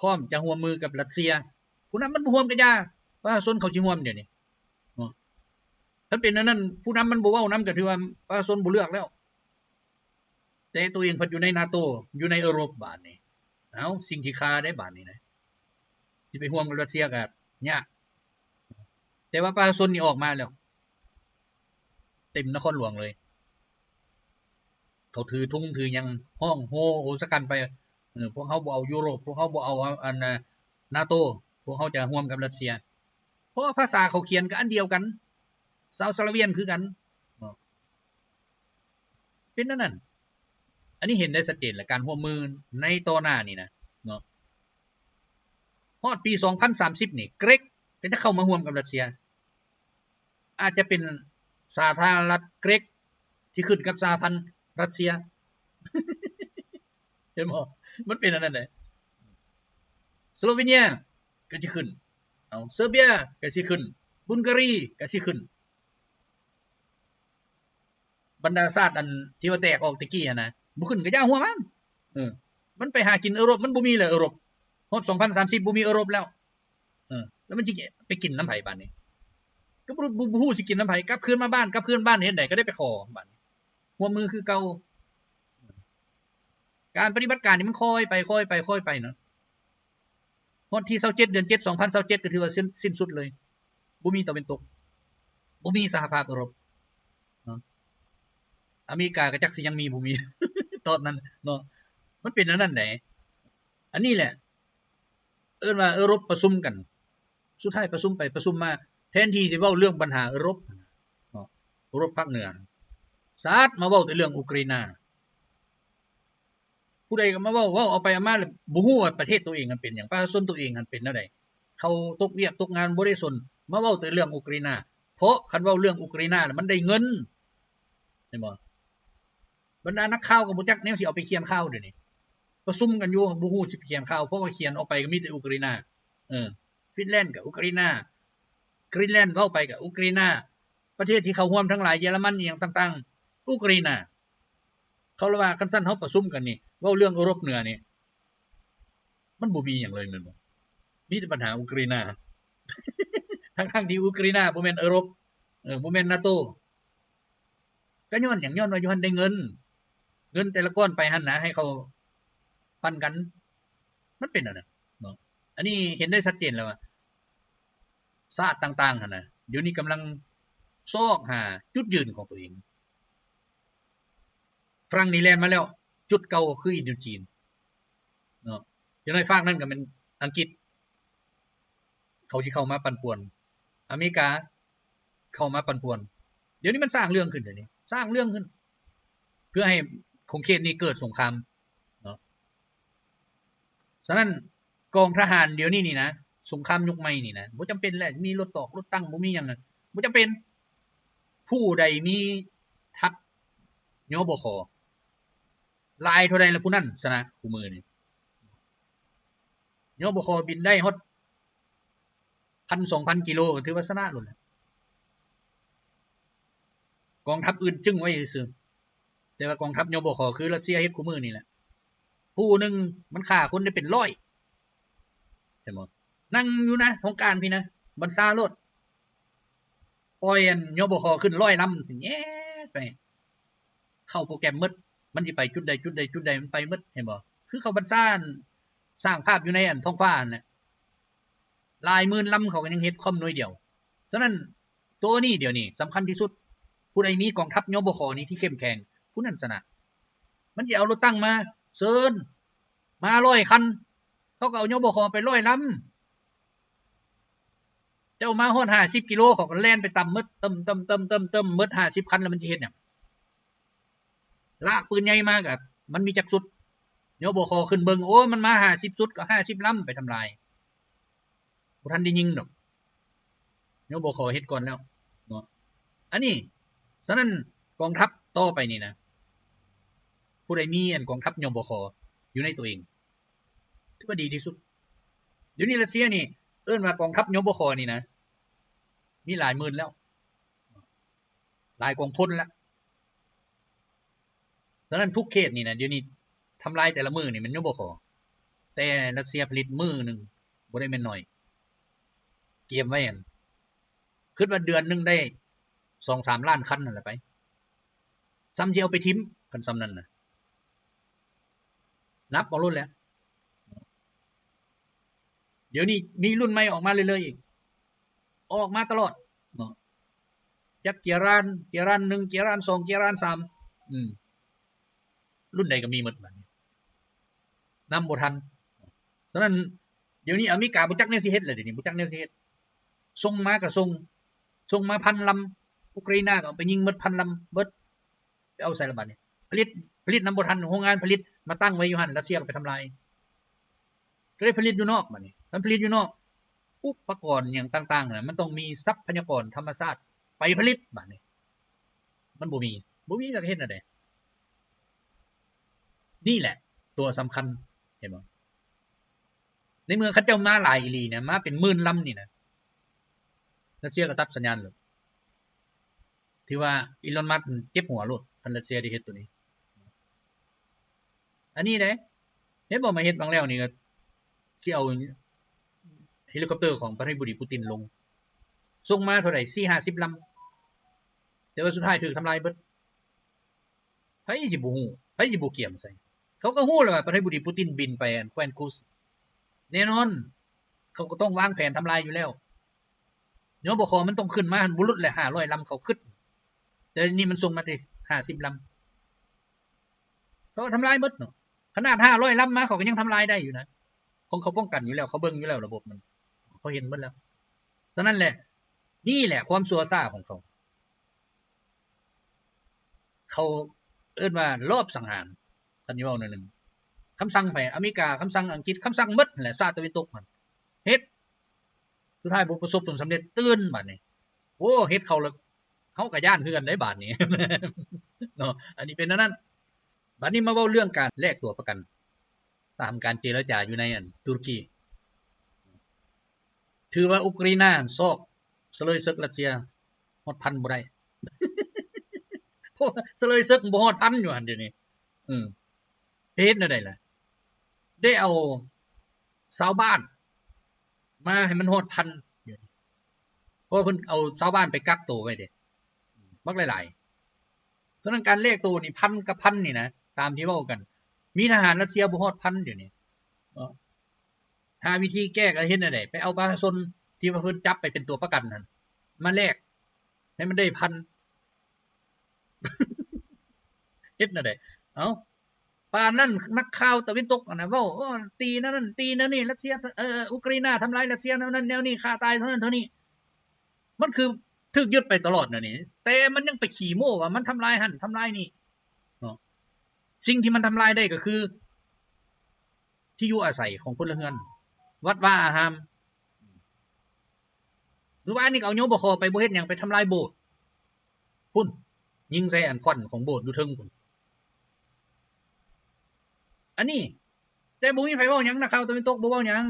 ພ້ອມຈະຮ່ວມມືກັບຣັດເຊຍ. ຜູ້ນຳມັນບໍ່ຮ່ວມກໍຢ່າ ປະຊາຊົນເຂົາຊິຮ່ວມດຽວນີ້ເນາະ. ຄັນເປັນແນວນັ້ນ ຜູ້ນຳມັນບໍ່ເວົ້ານຳ ກໍຖືວ່າປະຊາຊົນບໍ່ເລືອກແລ້ວ. ແຕ່ໂຕເອງພັດຢູ່ໃນນາໂຕ ຢູ່ໃນເອີຣົບບາດນີ້ ເອົ້າ ສິ່ງທີ່ຄາໄດ້ບາດນີ້ນະ ຊິໄປຮ່ວມກັບຣັດເຊຍກໍຍາກ. ແຕ່ວ່າປະຊາຊົນນີ້ອອກມາແລ້ວ ເຕັມນະຄອນຫຼວງເລີຍ ເຂົາຖືທຸງຖືຫຍັງ ຮ້ອງໂຮໂອສະກັນໄປ ເອີ ພວກເຮົາບໍ່ເອົາຢູໂຣບ ພວກເຮົາບໍ່ເອົາອັນນາໂຕ ພວກເຮົາຈະຮ່ວມກັບຣັດເຊຍ ເພາະວ່າພາສາເຂົາຂຽນກໍອັນດຽວກັນ ຊາວສະລາວຽນຄືກັນເນາະ ເປັນແນວນັ້ນ. ອັນນີ້ເຫັນໄດ້ຊັດເຈນແຫຼະ ການຮ່ວມມືໃນຕໍ່ໜ້ານີ້ນະເນາະ ຮອດປີສອງພັນສາມສິບນີ້ ເກຣັກກໍຈະເຂົ້າມາຮ່ວມກັບຣັດເຊຍ ອາດຈະເປັນສາທາລະນະລັດເກຣັກທີ່ຂຶ້ນກັບສະຫະພັນຣັດເຊຍ ເຫັນບໍ່? ມັນເປັນອັນນັ້ນເດ້. ສະໂລເວເນຍກໍຊິຂຶ້ນ ເອົາ ເຊີເບຍກໍຊິຂຶ້ນ ບຸນກາຣີກໍຊິຂຶ້ນ. ບັນດາຊາດອັນທີ່ວ່າແຕກອອກແຕ່ກີ້ຫັ້ນນະ ບໍ່ຂຶ້ນກໍຢ່າຫົວມັນ. ເອີ ມັນໄປຫາກິນເອີຣົບ ມັນບໍ່ມີແລ້ວເອີຣົບ. ຮອດສອງພັນສາມສິບບໍ່ມີເອີຣົບແລ້ວ. ເອີ ແລ້ວມັນຊິໄປກິນນຳໃຜບາດນີ້? ກໍບໍ່ ບໍ່ ບໍ່ຮູ້ຊິກິນນຳໃຜ. ກັບຄືນມາບ້ານ ກັບຄືນບ້ານເຮັດໃດກໍໄດ້ໄປຂໍບາດນີ້ ຮ່ວມມືຄືເກົ່າ. ການປະຕິບັດການນີ້ມັນຄ່ອຍໄປ ຄ່ອຍໄປ ຄ່ອຍໄປເນາະ. ຮອດທີຊາວເຈັດ ເດືອນເຈັດ ສອງພັນຊາວເຈັດ ກໍຖືວ່າສິ້ນ ສິ້ນສຸດເລີຍ. ບໍ່ມີຕາເວັນຕົກ ບໍ່ມີສະຫະພາບເອີຣົບເນາະ. ອາເມລິກາກໍຈັກຊິຍັງມີບໍ່ມີ ຕອນນັ້ນເນາະ. ມັນເປັນອັນນັ້ນໃດ໋. ອັນນີ້ແຫຼະ ເອີ້ນວ່າເອີຣົບປະຊຸມກັນ. ສຸດທ້າຍປະຊຸມໄປປະຊຸມມາ ແທນທີ່ຊິເວົ້າເລື່ອງບັນຫາເອີຣົບເນາະ ເອີຣົບພາກເໜືອ ຊາດມາເວົ້າແຕ່ເລື່ອງອຸກຣາຍນາ. ຜູ້ໃດກໍມາເວົ້າ ເວົ້າເອົາໄປເອົາມາແລ້ວ ບໍ່ຮູ້ວ່າປະເທດຕົວເອງຫັ້ນເປັນຫຍັງ ປະຊາຊົນຕົວເອງຫັ້ນເປັນແນວໃດ. ເຂົາຕົກວຽກຕົກງານບໍ່ໄດ້ສົນ ມາເວົ້າແຕ່ເລື່ອງອຸກຣາຍນາ ເພາະຄັນເວົ້າເລື່ອງອຸກຣາຍນາແລ້ວມັນໄດ້ເງິນ ເຫັນບໍ່? ບັນດານັກຂ່າວກໍບໍ່ຈັກແນວຊິເອົາໄປຂຽນຂ່າວດຽວນີ້ ປະຊຸມກັນຢູ່ ບໍ່ຮູ້ຊິໄປຂຽນຂ່າວ ເພາະວ່າຂຽນອອກໄປກໍມີແຕ່ອຸກຣາຍນາ. ເອີ ຟິນແລນກໍອຸກຣາຍນາ ກຣີນແລນເວົ້າໄປກໍອຸກຣາຍນາ ປະເທດທີ່ເຂົ້າຮ່ວມທັງຫຼາຍ ເຢຍລະມັນ ອີ່ຫຍັງຕ່າງໆ ອຸກຣາຍນາ. ເຂົາລະວ່າ ຄັນຊັ້ນເຮົາປະຊຸມກັນນີ້ ເວົ້າເລື່ອງເອີຣົບເໜືອນີ້ ມັນບໍ່ມີຫຍັງເລີຍແມ່ນບໍ່? ມີແຕ່ບັນຫາອຸກຣາຍນາ ທັງໆທີ່ອຸກຣາຍນາບໍ່ແມ່ນເອີຣົບ ເອີ ບໍ່ແມ່ນນາໂຕ. ກໍຍ້ອນຫຍັງ? ຍ້ອນວ່າຢູ່ຫັ້ນໄດ້ເງິນ ເງິນແຕ່ລະກ້ອນໄປຫັ້ນນະ ໃຫ້ເຂົາປັນກັນ ມັນເປັນແນວນັ້ນເນາະ. ອັນນີ້ເຫັນໄດ້ຊັດເຈນແລ້ວວ່າ ຊາດຕ່າງໆຫັ້ນນະ ດຽວນີ້ກຳລັງຊອກຫາຈຸດຢືນຂອງຕົວເອງ. ຝຣັ່ງນີ້ແລ່ນມາແລ້ວ ຈຸດເກົ່າຄືອິນໂດຈີນເນາະ. ຢ່າງໜ້ອຍຟາກນັ້ນກໍແມ່ນອັງກິດ ເຂົາຊິເຂົ້າມາປັ່ນປ່ວນ ອາເມລິກາເຂົ້າມາປັ່ນປ່ວນ. ດຽວນີ້ມັນສ້າງເລື່ອງຂຶ້ນ ດຽວນີ້ສ້າງເລື່ອງຂຶ້ນ ເພື່ອໃຫ້ຂົງເຂດນີ້ເກີດສົງຄາມເນາະ. ສະນັ້ນ ກອງທະຫານດຽວນີ້ນີ້ນະ ສົງຄາມຍຸກໃໝ່ນີ້ນະ ບໍ່ຈຳເປັນແຫຼະ ມີລົດຕອກລົດຕັງ ບໍ່ມີຫຍັງນະ ບໍ່ຈຳເປັນ. ຜູ້ໃດມີທັບ ຍບຂ ຫຼາຍເທົ່າໃດລະ ຜູ້ນັ້ນຊະນະ. ຄູ່ມື້ນີ້ ຍບຂ ບິນໄດ້ຮອດພັນສອງພັນກິໂລ ກໍຖືວ່າຊະນະໂລດແຫຼະ. ກອງທັບອື່ນຈຶ່ງໄວ້ຊື່ໆ ແຕ່ວ່າກອງທັບ ຍບຂ ຄືຣັດເຊຍເຮັດຄູ່ມື້ນີ້ແຫຼະ ຜູ້ໜຶ່ງມັນຂ້າຄົນໄດ້ເປັນຮ້ອຍ ເຫັນບໍ່? ນັ່ງຢູ່ນະຫ້ອງການພີ້ນະ ບັນຊາໂລດ ປ່ອຍອັນ ຍບຂ ຂຶ້ນຮ້ອຍລຳ ຊິແຍດໄປ ເຂົ້າໂປຣແກຣມໝົດ ມັນຊິໄປຈຸດໃດ ຈຸດໃດ ຈຸດໃດ ມັນໄປໝົດ ເຫັນບໍ່? ຄືເຂົາບັນຊາ ສ້າງພາບຢູ່ໃນອັນທ້ອງຟ້າຫັ້ນແຫຼະ ຫຼາຍໝື່ນລຳເຂົາກໍຍັງເຮັດຄອມໜ່ວຍດຽວ. ສະນັ້ນ ໂຕນີ້ດຽວນີ້ສຳຄັນທີ່ສຸດ ຜູ້ໃດມີກອງທັບ ຍບຂ ນີ້ທີ່ເຂັ້ມແຂງ ຜູ້ນັ້ນຊະນະ. ມັນຊິເອົາລົດຕັງມາເຊີນ ມາຮ້ອຍຄັນ ເຂົາກໍເອົາ ຍບຂ ໄປຮ້ອຍລຳ. ເຈົ້າມາຮອດຫ້າສິບກິໂລ ເຂົາກໍແລ່ນໄປຕຳໝົດ ເຕີມໆໆໆ ໝົດຫ້າສິບຄັນ ແລ້ວມັນຊິເຮັດຫຍັງ? ລາກປືນໃຫຍ່ມາກະ ມັນມີຈັກຊຸດ? ຍບຂ ຂຶ້ນເບິ່ງ ໂອ້ ມັນມາຫ້າສິບຊຸດ ກໍຫ້າສິບລຳ ໄປທຳລາຍ. ບໍ່ທັນໄດ້ຍິງດອກ ຍບຂ ເຮັດກ່ອນແລ້ວເນາະ. ອັນນີ້ ສະນັ້ນ ກອງທັບຕໍ່ໄປນີ້ນະ ຜູ້ໃດມີອັນກອງທັບ ຍບຂ ຢູ່ໃນຕົວເອງ ຖືວ່າດີທີ່ສຸດ. ດຽວນີ້ຣັດເຊຍນີ້ ເອີ້ນວ່າກອງທັບ ຍບຂ ນີ້ນະ ມີຫຼາຍໝື່ນແລ້ວ ຫຼາຍກອງພົນແລ້ວ. ສະນັ້ນທຸກເຂດນີ້ນະ ດຽວນີ້ທຳລາຍແຕ່ລະມື້ນີ້ແມ່ນ ຍບຂ ແຕ່ຣັດເຊຍຜະລິດມື້ໜຶ່ງບໍ່ໄດ້ແມ່ນໜ້ອຍ ກຽມໄວ້ຫັ້ນ ຄິດວ່າເດືອນໜຶ່ງໄດ້ສອງສາມລ້ານຄັນຫັ້ນແຫຼະໄປ ສ່ຳຊິເອົາໄປຖິ້ມ ຄັນສ່ຳນັ້ນນະ ນັບເອົາໂລດແຫຼະ. ດຽວນີ້ມີລຸ້ນໃໝ່ອອກມາເລື້ອຍໆອີກ ອອກມາຕະຫຼອດເນາະ ຈັກເກຍຣານ ເກຍຣານໜຶ່ງ ເກຍຣານສອງ ເກຍຣານສາມ ອືມ ລຸ້ນໃດກໍມີໝົດບາດນີ້ ນຳບໍ່ທັນ. ສະນັ້ນ ດຽວນີ້ອາເມລິກາບໍ່ຈັກແນວຊິເຮັດແລ້ວ ດຽວນີ້ບໍ່ຈັກແນວຊິເຮັດ. ສົ່ງມາກໍສົ່ງ ສົ່ງມາພັນລຳ ອຸກຣາຍນາກໍເອົາໄປຍິງໝົດພັນລຳເບິດ. ໄປເອົາໃສລະບາດນີ້? ຜະລິດ ຜະລິດນຳບໍ່ທັນ ໂຮງງານຜະລິດມາຕັ້ງໄວ້ຢູ່ຫັ້ນ ຣັດເຊຍກໍໄປທຳລາຍ. ກໍໄດ້ຜະລິດຢູ່ນອກບາດນີ້. ຄັນຜະລິດຢູ່ນອກ ອຸປະກອນຫຍັງຕ່າງໆນະ ມັນຕ້ອງມີຊັບພະຍາກອນທຳມະຊາດໄປຜະລິດບາດນີ້. ມັນບໍ່ມີ ບໍ່ມີແລ້ວເຮັດແນວໃດ? ນີ້ແຫຼະຕົວສຳຄັນ ເຫັນບໍ່? ໃນເມື່ອເຂົາເຈົ້າມາຫຼາຍອີ່ຫຼີນະ ມາເປັນໝື່ນລຳນີ້ນະ ຣັດເຊຍກໍຕັດສັນຍານໂລດ. ຖືວ່າອີລອນ ມັສ ເຈັບຫົວໂລດ ຄັນຣັດເຊຍໄດ້ເຮັດໂຕນີ້. ອັນນີ້ເດ້ ເຫັນບໍ່ ມາເຮັດຫວ່າງແລ້ວນີ້ ກໍຊິເອົາເຮລິຄອບເຕີຂອງປະທານາທິບໍດີປູຕິນລົງ ສົ່ງມາເທົ່າໃດ ສີ່ຫ້າສິບລຳ ແຕ່ວ່າສຸດທ້າຍຖືກທຳລາຍເບິດ. ໃຜຊິບໍ່ຮູ້ ໃຜຊິບໍ່ກຽມໃສ່? ເຂົາກໍຮູ້ແລ້ວວ່າປະທານາທິບໍດີປູຕິນບິນໄປອັນແຄວ້ນກູສ ແນ່ນອນ ເຂົາກໍຕ້ອງວາງແຜນທຳລາຍຢູ່ແລ້ວ. ຍບຂ ມັນຕ້ອງຂຶ້ນມາຫັ້ນບໍ່ຫຼຸດແຫຼະ ຫ້າຮ້ອຍລຳ ເຂົາຄຶດ ແຕ່ນີ້ມັນສົ່ງມາແຕ່ຫ້າສິບລຳ ເຂົາກໍທຳລາຍໝົດເນາະ. ຂະໜາດຫ້າຮ້ອຍລຳມາ ເຂົາກໍຍັງທຳລາຍໄດ້ຢູ່ນະ ຂອງເຂົາປ້ອງກັນຢູ່ແລ້ວ ເຂົາເບິ່ງຢູ່ແລ້ວ ລະບົບມັນ ເຂົາເຫັນໝົດແລ້ວ. ສະນັ້ນແຫຼະ ນີ້ແຫຼະຄວາມຊົ່ວຊ້າຂອງເຂົາ. ເຂົາເອີ້ນວ່າລອບສັງຫານ ຄັນຊິເວົ້າໜ້ອຍໜຶ່ງ. ຄຳສັ່ງໃຜ? ອາເມລິກາ, ຄຳສັ່ງອັງກິດ, ຄຳສັ່ງໝົດຫັ້ນແຫຼະ ຊາດຕາເວັນຕົກຫັ້ນ ເຮັດ ສຸດທ້າຍບໍ່ປະສົບຜົນສຳເລັດ ຕື່ນບາດນີ້. ໂອ້ ເຮັດເຂົາແລ້ວ ເຮົາກໍຢ້ານຄືກັນເດ້ບາດນີ້ເນາະ. ອັນນີ້ເປັນແນວນັ້ນ. ບາດນີ້ມາເວົ້າເລື່ອງການແລກຕົວປະກັນ ຕາມການເຈລະຈາຢູ່ໃນອັນຕຸລະກີ ຖືວ່າອຸກຣາຍນາຊອກສະເຫຼີຍເສິກຣັດເຊຍຮອດພັນບໍ່ໄດ້ ເພາະສະເຫຼີຍເສິກບໍ່ຮອດພັນຢູ່ຫັ້ນດຽວນີ້. ເອີ ເຮັດແນວໃດລະ? ໄດ້ເອົາຊາວບ້ານມາໃຫ້ມັນຮອດພັນ ດຽວນີ້ ເພາະວ່າເພິ່ນເອົາຊາວບ້ານໄປກັກໂຕໄວ້ເດ້ ບັກຫຼາຍໆ. ສະນັ້ນການແລກໂຕນີ້ ພັນກັບພັນນີ້ນະ ຕາມທີ່ເວົ້າກັນ ມີທະຫານຣັດເຊຍບໍ່ຮອດພັນດຽວນີ້ເນາະ. ຫາວິທີແກ້ກໍເຮັດແນວໃດ? ໄປເອົາປະຊາຊົນທີ່ວ່າເພິ່ນຈັບໄປເປັນຕົວປະກັນຫັ້ນ ມາແລກໃຫ້ມັນໄດ້ພັນ ເຮັດແນວໃດ? ເອົ້າ ປານນັ້ນນັກຂ່າວຕາເວັນຕົກຫັ້ນນະ ເວົ້າ ໂອ້ ຕີແນວນັ້ນຕີແນວນີ້ ຣັດເຊຍ ເອີ ອຸກຣາຍນາທຳລາຍຣັດເຊຍແນວນັ້ນແນວນີ້ ຂ້າຕາຍເທົ່ານັ້ນເທົ່ານີ້. ມັນຄືຖືກຍຶດໄປຕະຫຼອດແນວນີ້ ແຕ່ມັນຍັງໄປຂີ້ໂມ້ວ່າມັນທຳລາຍຫັ້ນທຳລາຍນີ້ເນາະ. ສິ່ງທີ່ມັນທຳລາຍໄດ້ກໍຄື ທີ່ຢູ່ອາໄສຂອງພົນລະເຮືອນ ວັດວາອາຮາມ. ມື້ວານນີ້ກໍເອົາ ຍບຂ ໄປ ບໍ່ເຮັດຫຍັງ ໄປທຳລາຍໂບດພຸ້ນ ຍິງໃສ່ອັນຂວັນຂອງໂບດຢູ່ເທິງພຸ້ນ. ອັນນີ້ ແຕ່ບໍ່ມີໃຜເວົ້າຫຍັງ ນັກຂ່າວຕາເວັນຕົກບໍ່ເວົ້າຫຍັງ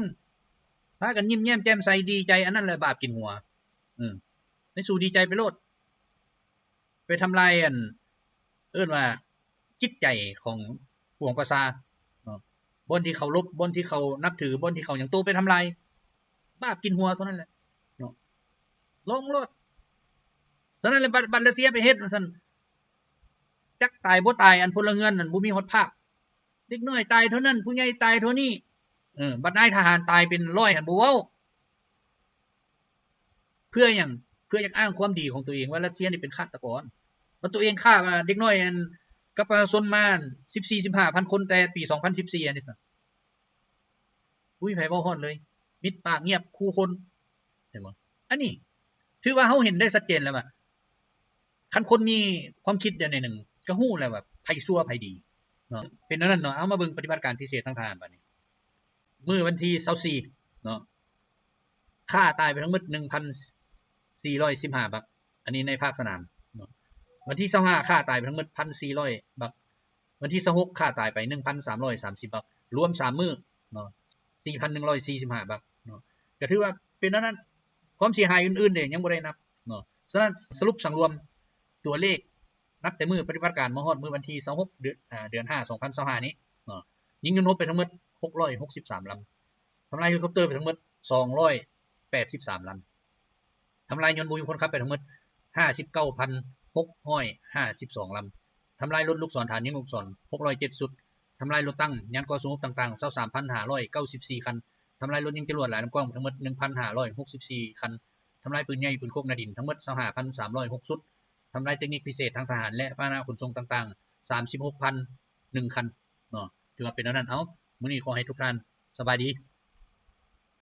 ພາກັນຍິ້ມແຍ້ມແຈ່ມໃສດີໃຈ ອັນນັ້ນແຫຼະບາບກິນຫົວ. ອືມ ໃຫ້ສູ້ດີໃຈໄປໂລດ. ໄປທຳລາຍອັນ ເອີ້ນວ່າຈິດໃຈຂອງປວງປະຊາເນາະ ບ່ອນທີ່ເຄົາລົບ ບ່ອນທີ່ເຂົານັບຖື ບ່ອນທີ່ເຂົາຫຍັງ ໂຕໄປທຳລາຍ ບາບກິນຫົວເທົ່ານັ້ນແຫຼະເນາະ ລອງໂລດ. ສະນັ້ນແຫຼະ ບັດ ບັດຣັດເຊຍໄປເຮັດຈັ່ງຊັ້ນ ຈັກຕາຍບໍ່ຕາຍ ອັນພົນລະເຮືອນນັ້ນບໍ່ມີຮອດພາກ ເດັກນ້ອຍຕາຍເທົ່ານັ້ນ ຜູ້ໃຫຍ່ຕາຍເທົ່ານີ້ ເອີ ບັດນາຍທະຫານຕາຍເປັນຮ້ອຍຫັ້ນບໍ່ເວົ້າ. ເພື່ອຫຍັງ? ເພື່ອຢາກອ້າງຄວາມດີຂອງຕົວເອງວ່າຣັດເຊຍນີ້ເປັນຄາດຕະກອນ ວ່າຕົວເອງຂ້າເດັກນ້ອຍອັນ ກັບປະຊາຊົນມາສິບສີ່ ສິບຫ້າພັນຄົນ ແຕ່ປີສອງພັນສິບສີ່ ອັນນີ້ຊັ້ນ ບໍ່ມີໃຜເວົ້າຮອດເລີຍ ມິດປາກງຽບຄູ່ຄົນ ເຫັນບໍ່? ອັນນີ້ຖືວ່າເຮົາເຫັນໄດ້ຊັດເຈນແລ້ວວ່າ ຄັນຄົນມີຄວາມຄິດແນວໜຶ່ງ ກໍຮູ້ແລ້ວວ່າໃຜຊົ່ວໃຜດີເນາະ ເປັນແນວນັ້ນເນາະ. ເອົາ ມາເບິ່ງປະຕິບັດການພິເສດທາງທະຫານບາດນີ້ ມື້ວັນທີຊາວສີ່ເນາະ ຂ້າຕາຍໄປທັງໝົດໜຶ່ງພັນສີ່ຮ້ອຍສິບຫ້າບັກ ອັນນີ້ໃນພາກສະໜາມເນາະ. ວັນທີຊາວຫ້າ ຂ້າຕາຍໄປທັງໝົດພັນສີ່ຮ້ອຍບັກ. ວັນທີຊາວຫົກ ຂ້າຕາຍໄປໜຶ່ງພັນສາມຮ້ອຍສາມສິບບັກ ລວມສາມມື້ເນາະ ສີ່ພັນໜຶ່ງຮ້ອຍສີ່ສິບຫ້າບັກເນາະ. ກໍຖືວ່າເປັນແນວນັ້ນ ຄວາມເສຍຫາຍອື່ນໆເດ ຍັງບໍ່ໄດ້ນັບເນາະ. ສະນັ້ນ ສະຫຼຸບສັງລວມຕົວເລກ ນັບແຕ່ມື້ປະຕິບັດການມາຮອດມື້ວັນທີຊາວຫົກ ເດືອນ ເດືອນຫ້າ ສອງພັນຊາວຫ້ານີ້ເນາະ ຍິງຍົນຮົບໄປທັງໝົດຫົກຮ້ອຍຫົກສິບສາມລຳ ທຳລາຍເຮລິຄອບເຕີໄປທັງໝົດສອງຮ້ອຍແປດສິບສາມລຳ ທຳລາຍຍົນບໍ່ມີຄົນຂັບໄປທັງໝົດຫ້າສິບເກົ້າພັນຫົກຮ້ອຍຫ້າສິບສອງລຳ ທຳລາຍລົດລູກສອນ ຖານຍິງລູກສອນຫົກຮ້ອຍເຈັດຊຸດ ທຳລາຍລົດຕັງ ຍານກໍ່ສູ້ຮົບຕ່າງໆຊາວສາມພັນຫ້າຮ້ອຍເກົ້າສິບສີ່ຄັນ ທຳລາຍລົດຍິງຈະຫຼວດຫຼາຍລຳກວ້າງທັງໝົດໜຶ່ງພັນຫ້າຮ້ອຍຫົກສິບສີ່ຄັນ ທຳລາຍປືນໃຫຍ່ ປືນຄົກ ແນວດິນ ທັງໝົດຊາວຫ້າພັນສາມຮ້ອຍຫົກຊຸດ ທຳລາຍເຕັກນິກພິເສດທາງທະຫານ ແລະ ພາຫະນະຂົນສົ່ງຕ່າງໆສາມສິບຫົກພັນໜຶ່ງຄັນເນາະ. ຖືວ່າເປັນແນວນັ້ນ. ເອົ້າ ມື້ນີ້ຂໍໃຫ້ທຸກທ່ານສະບາຍດີ.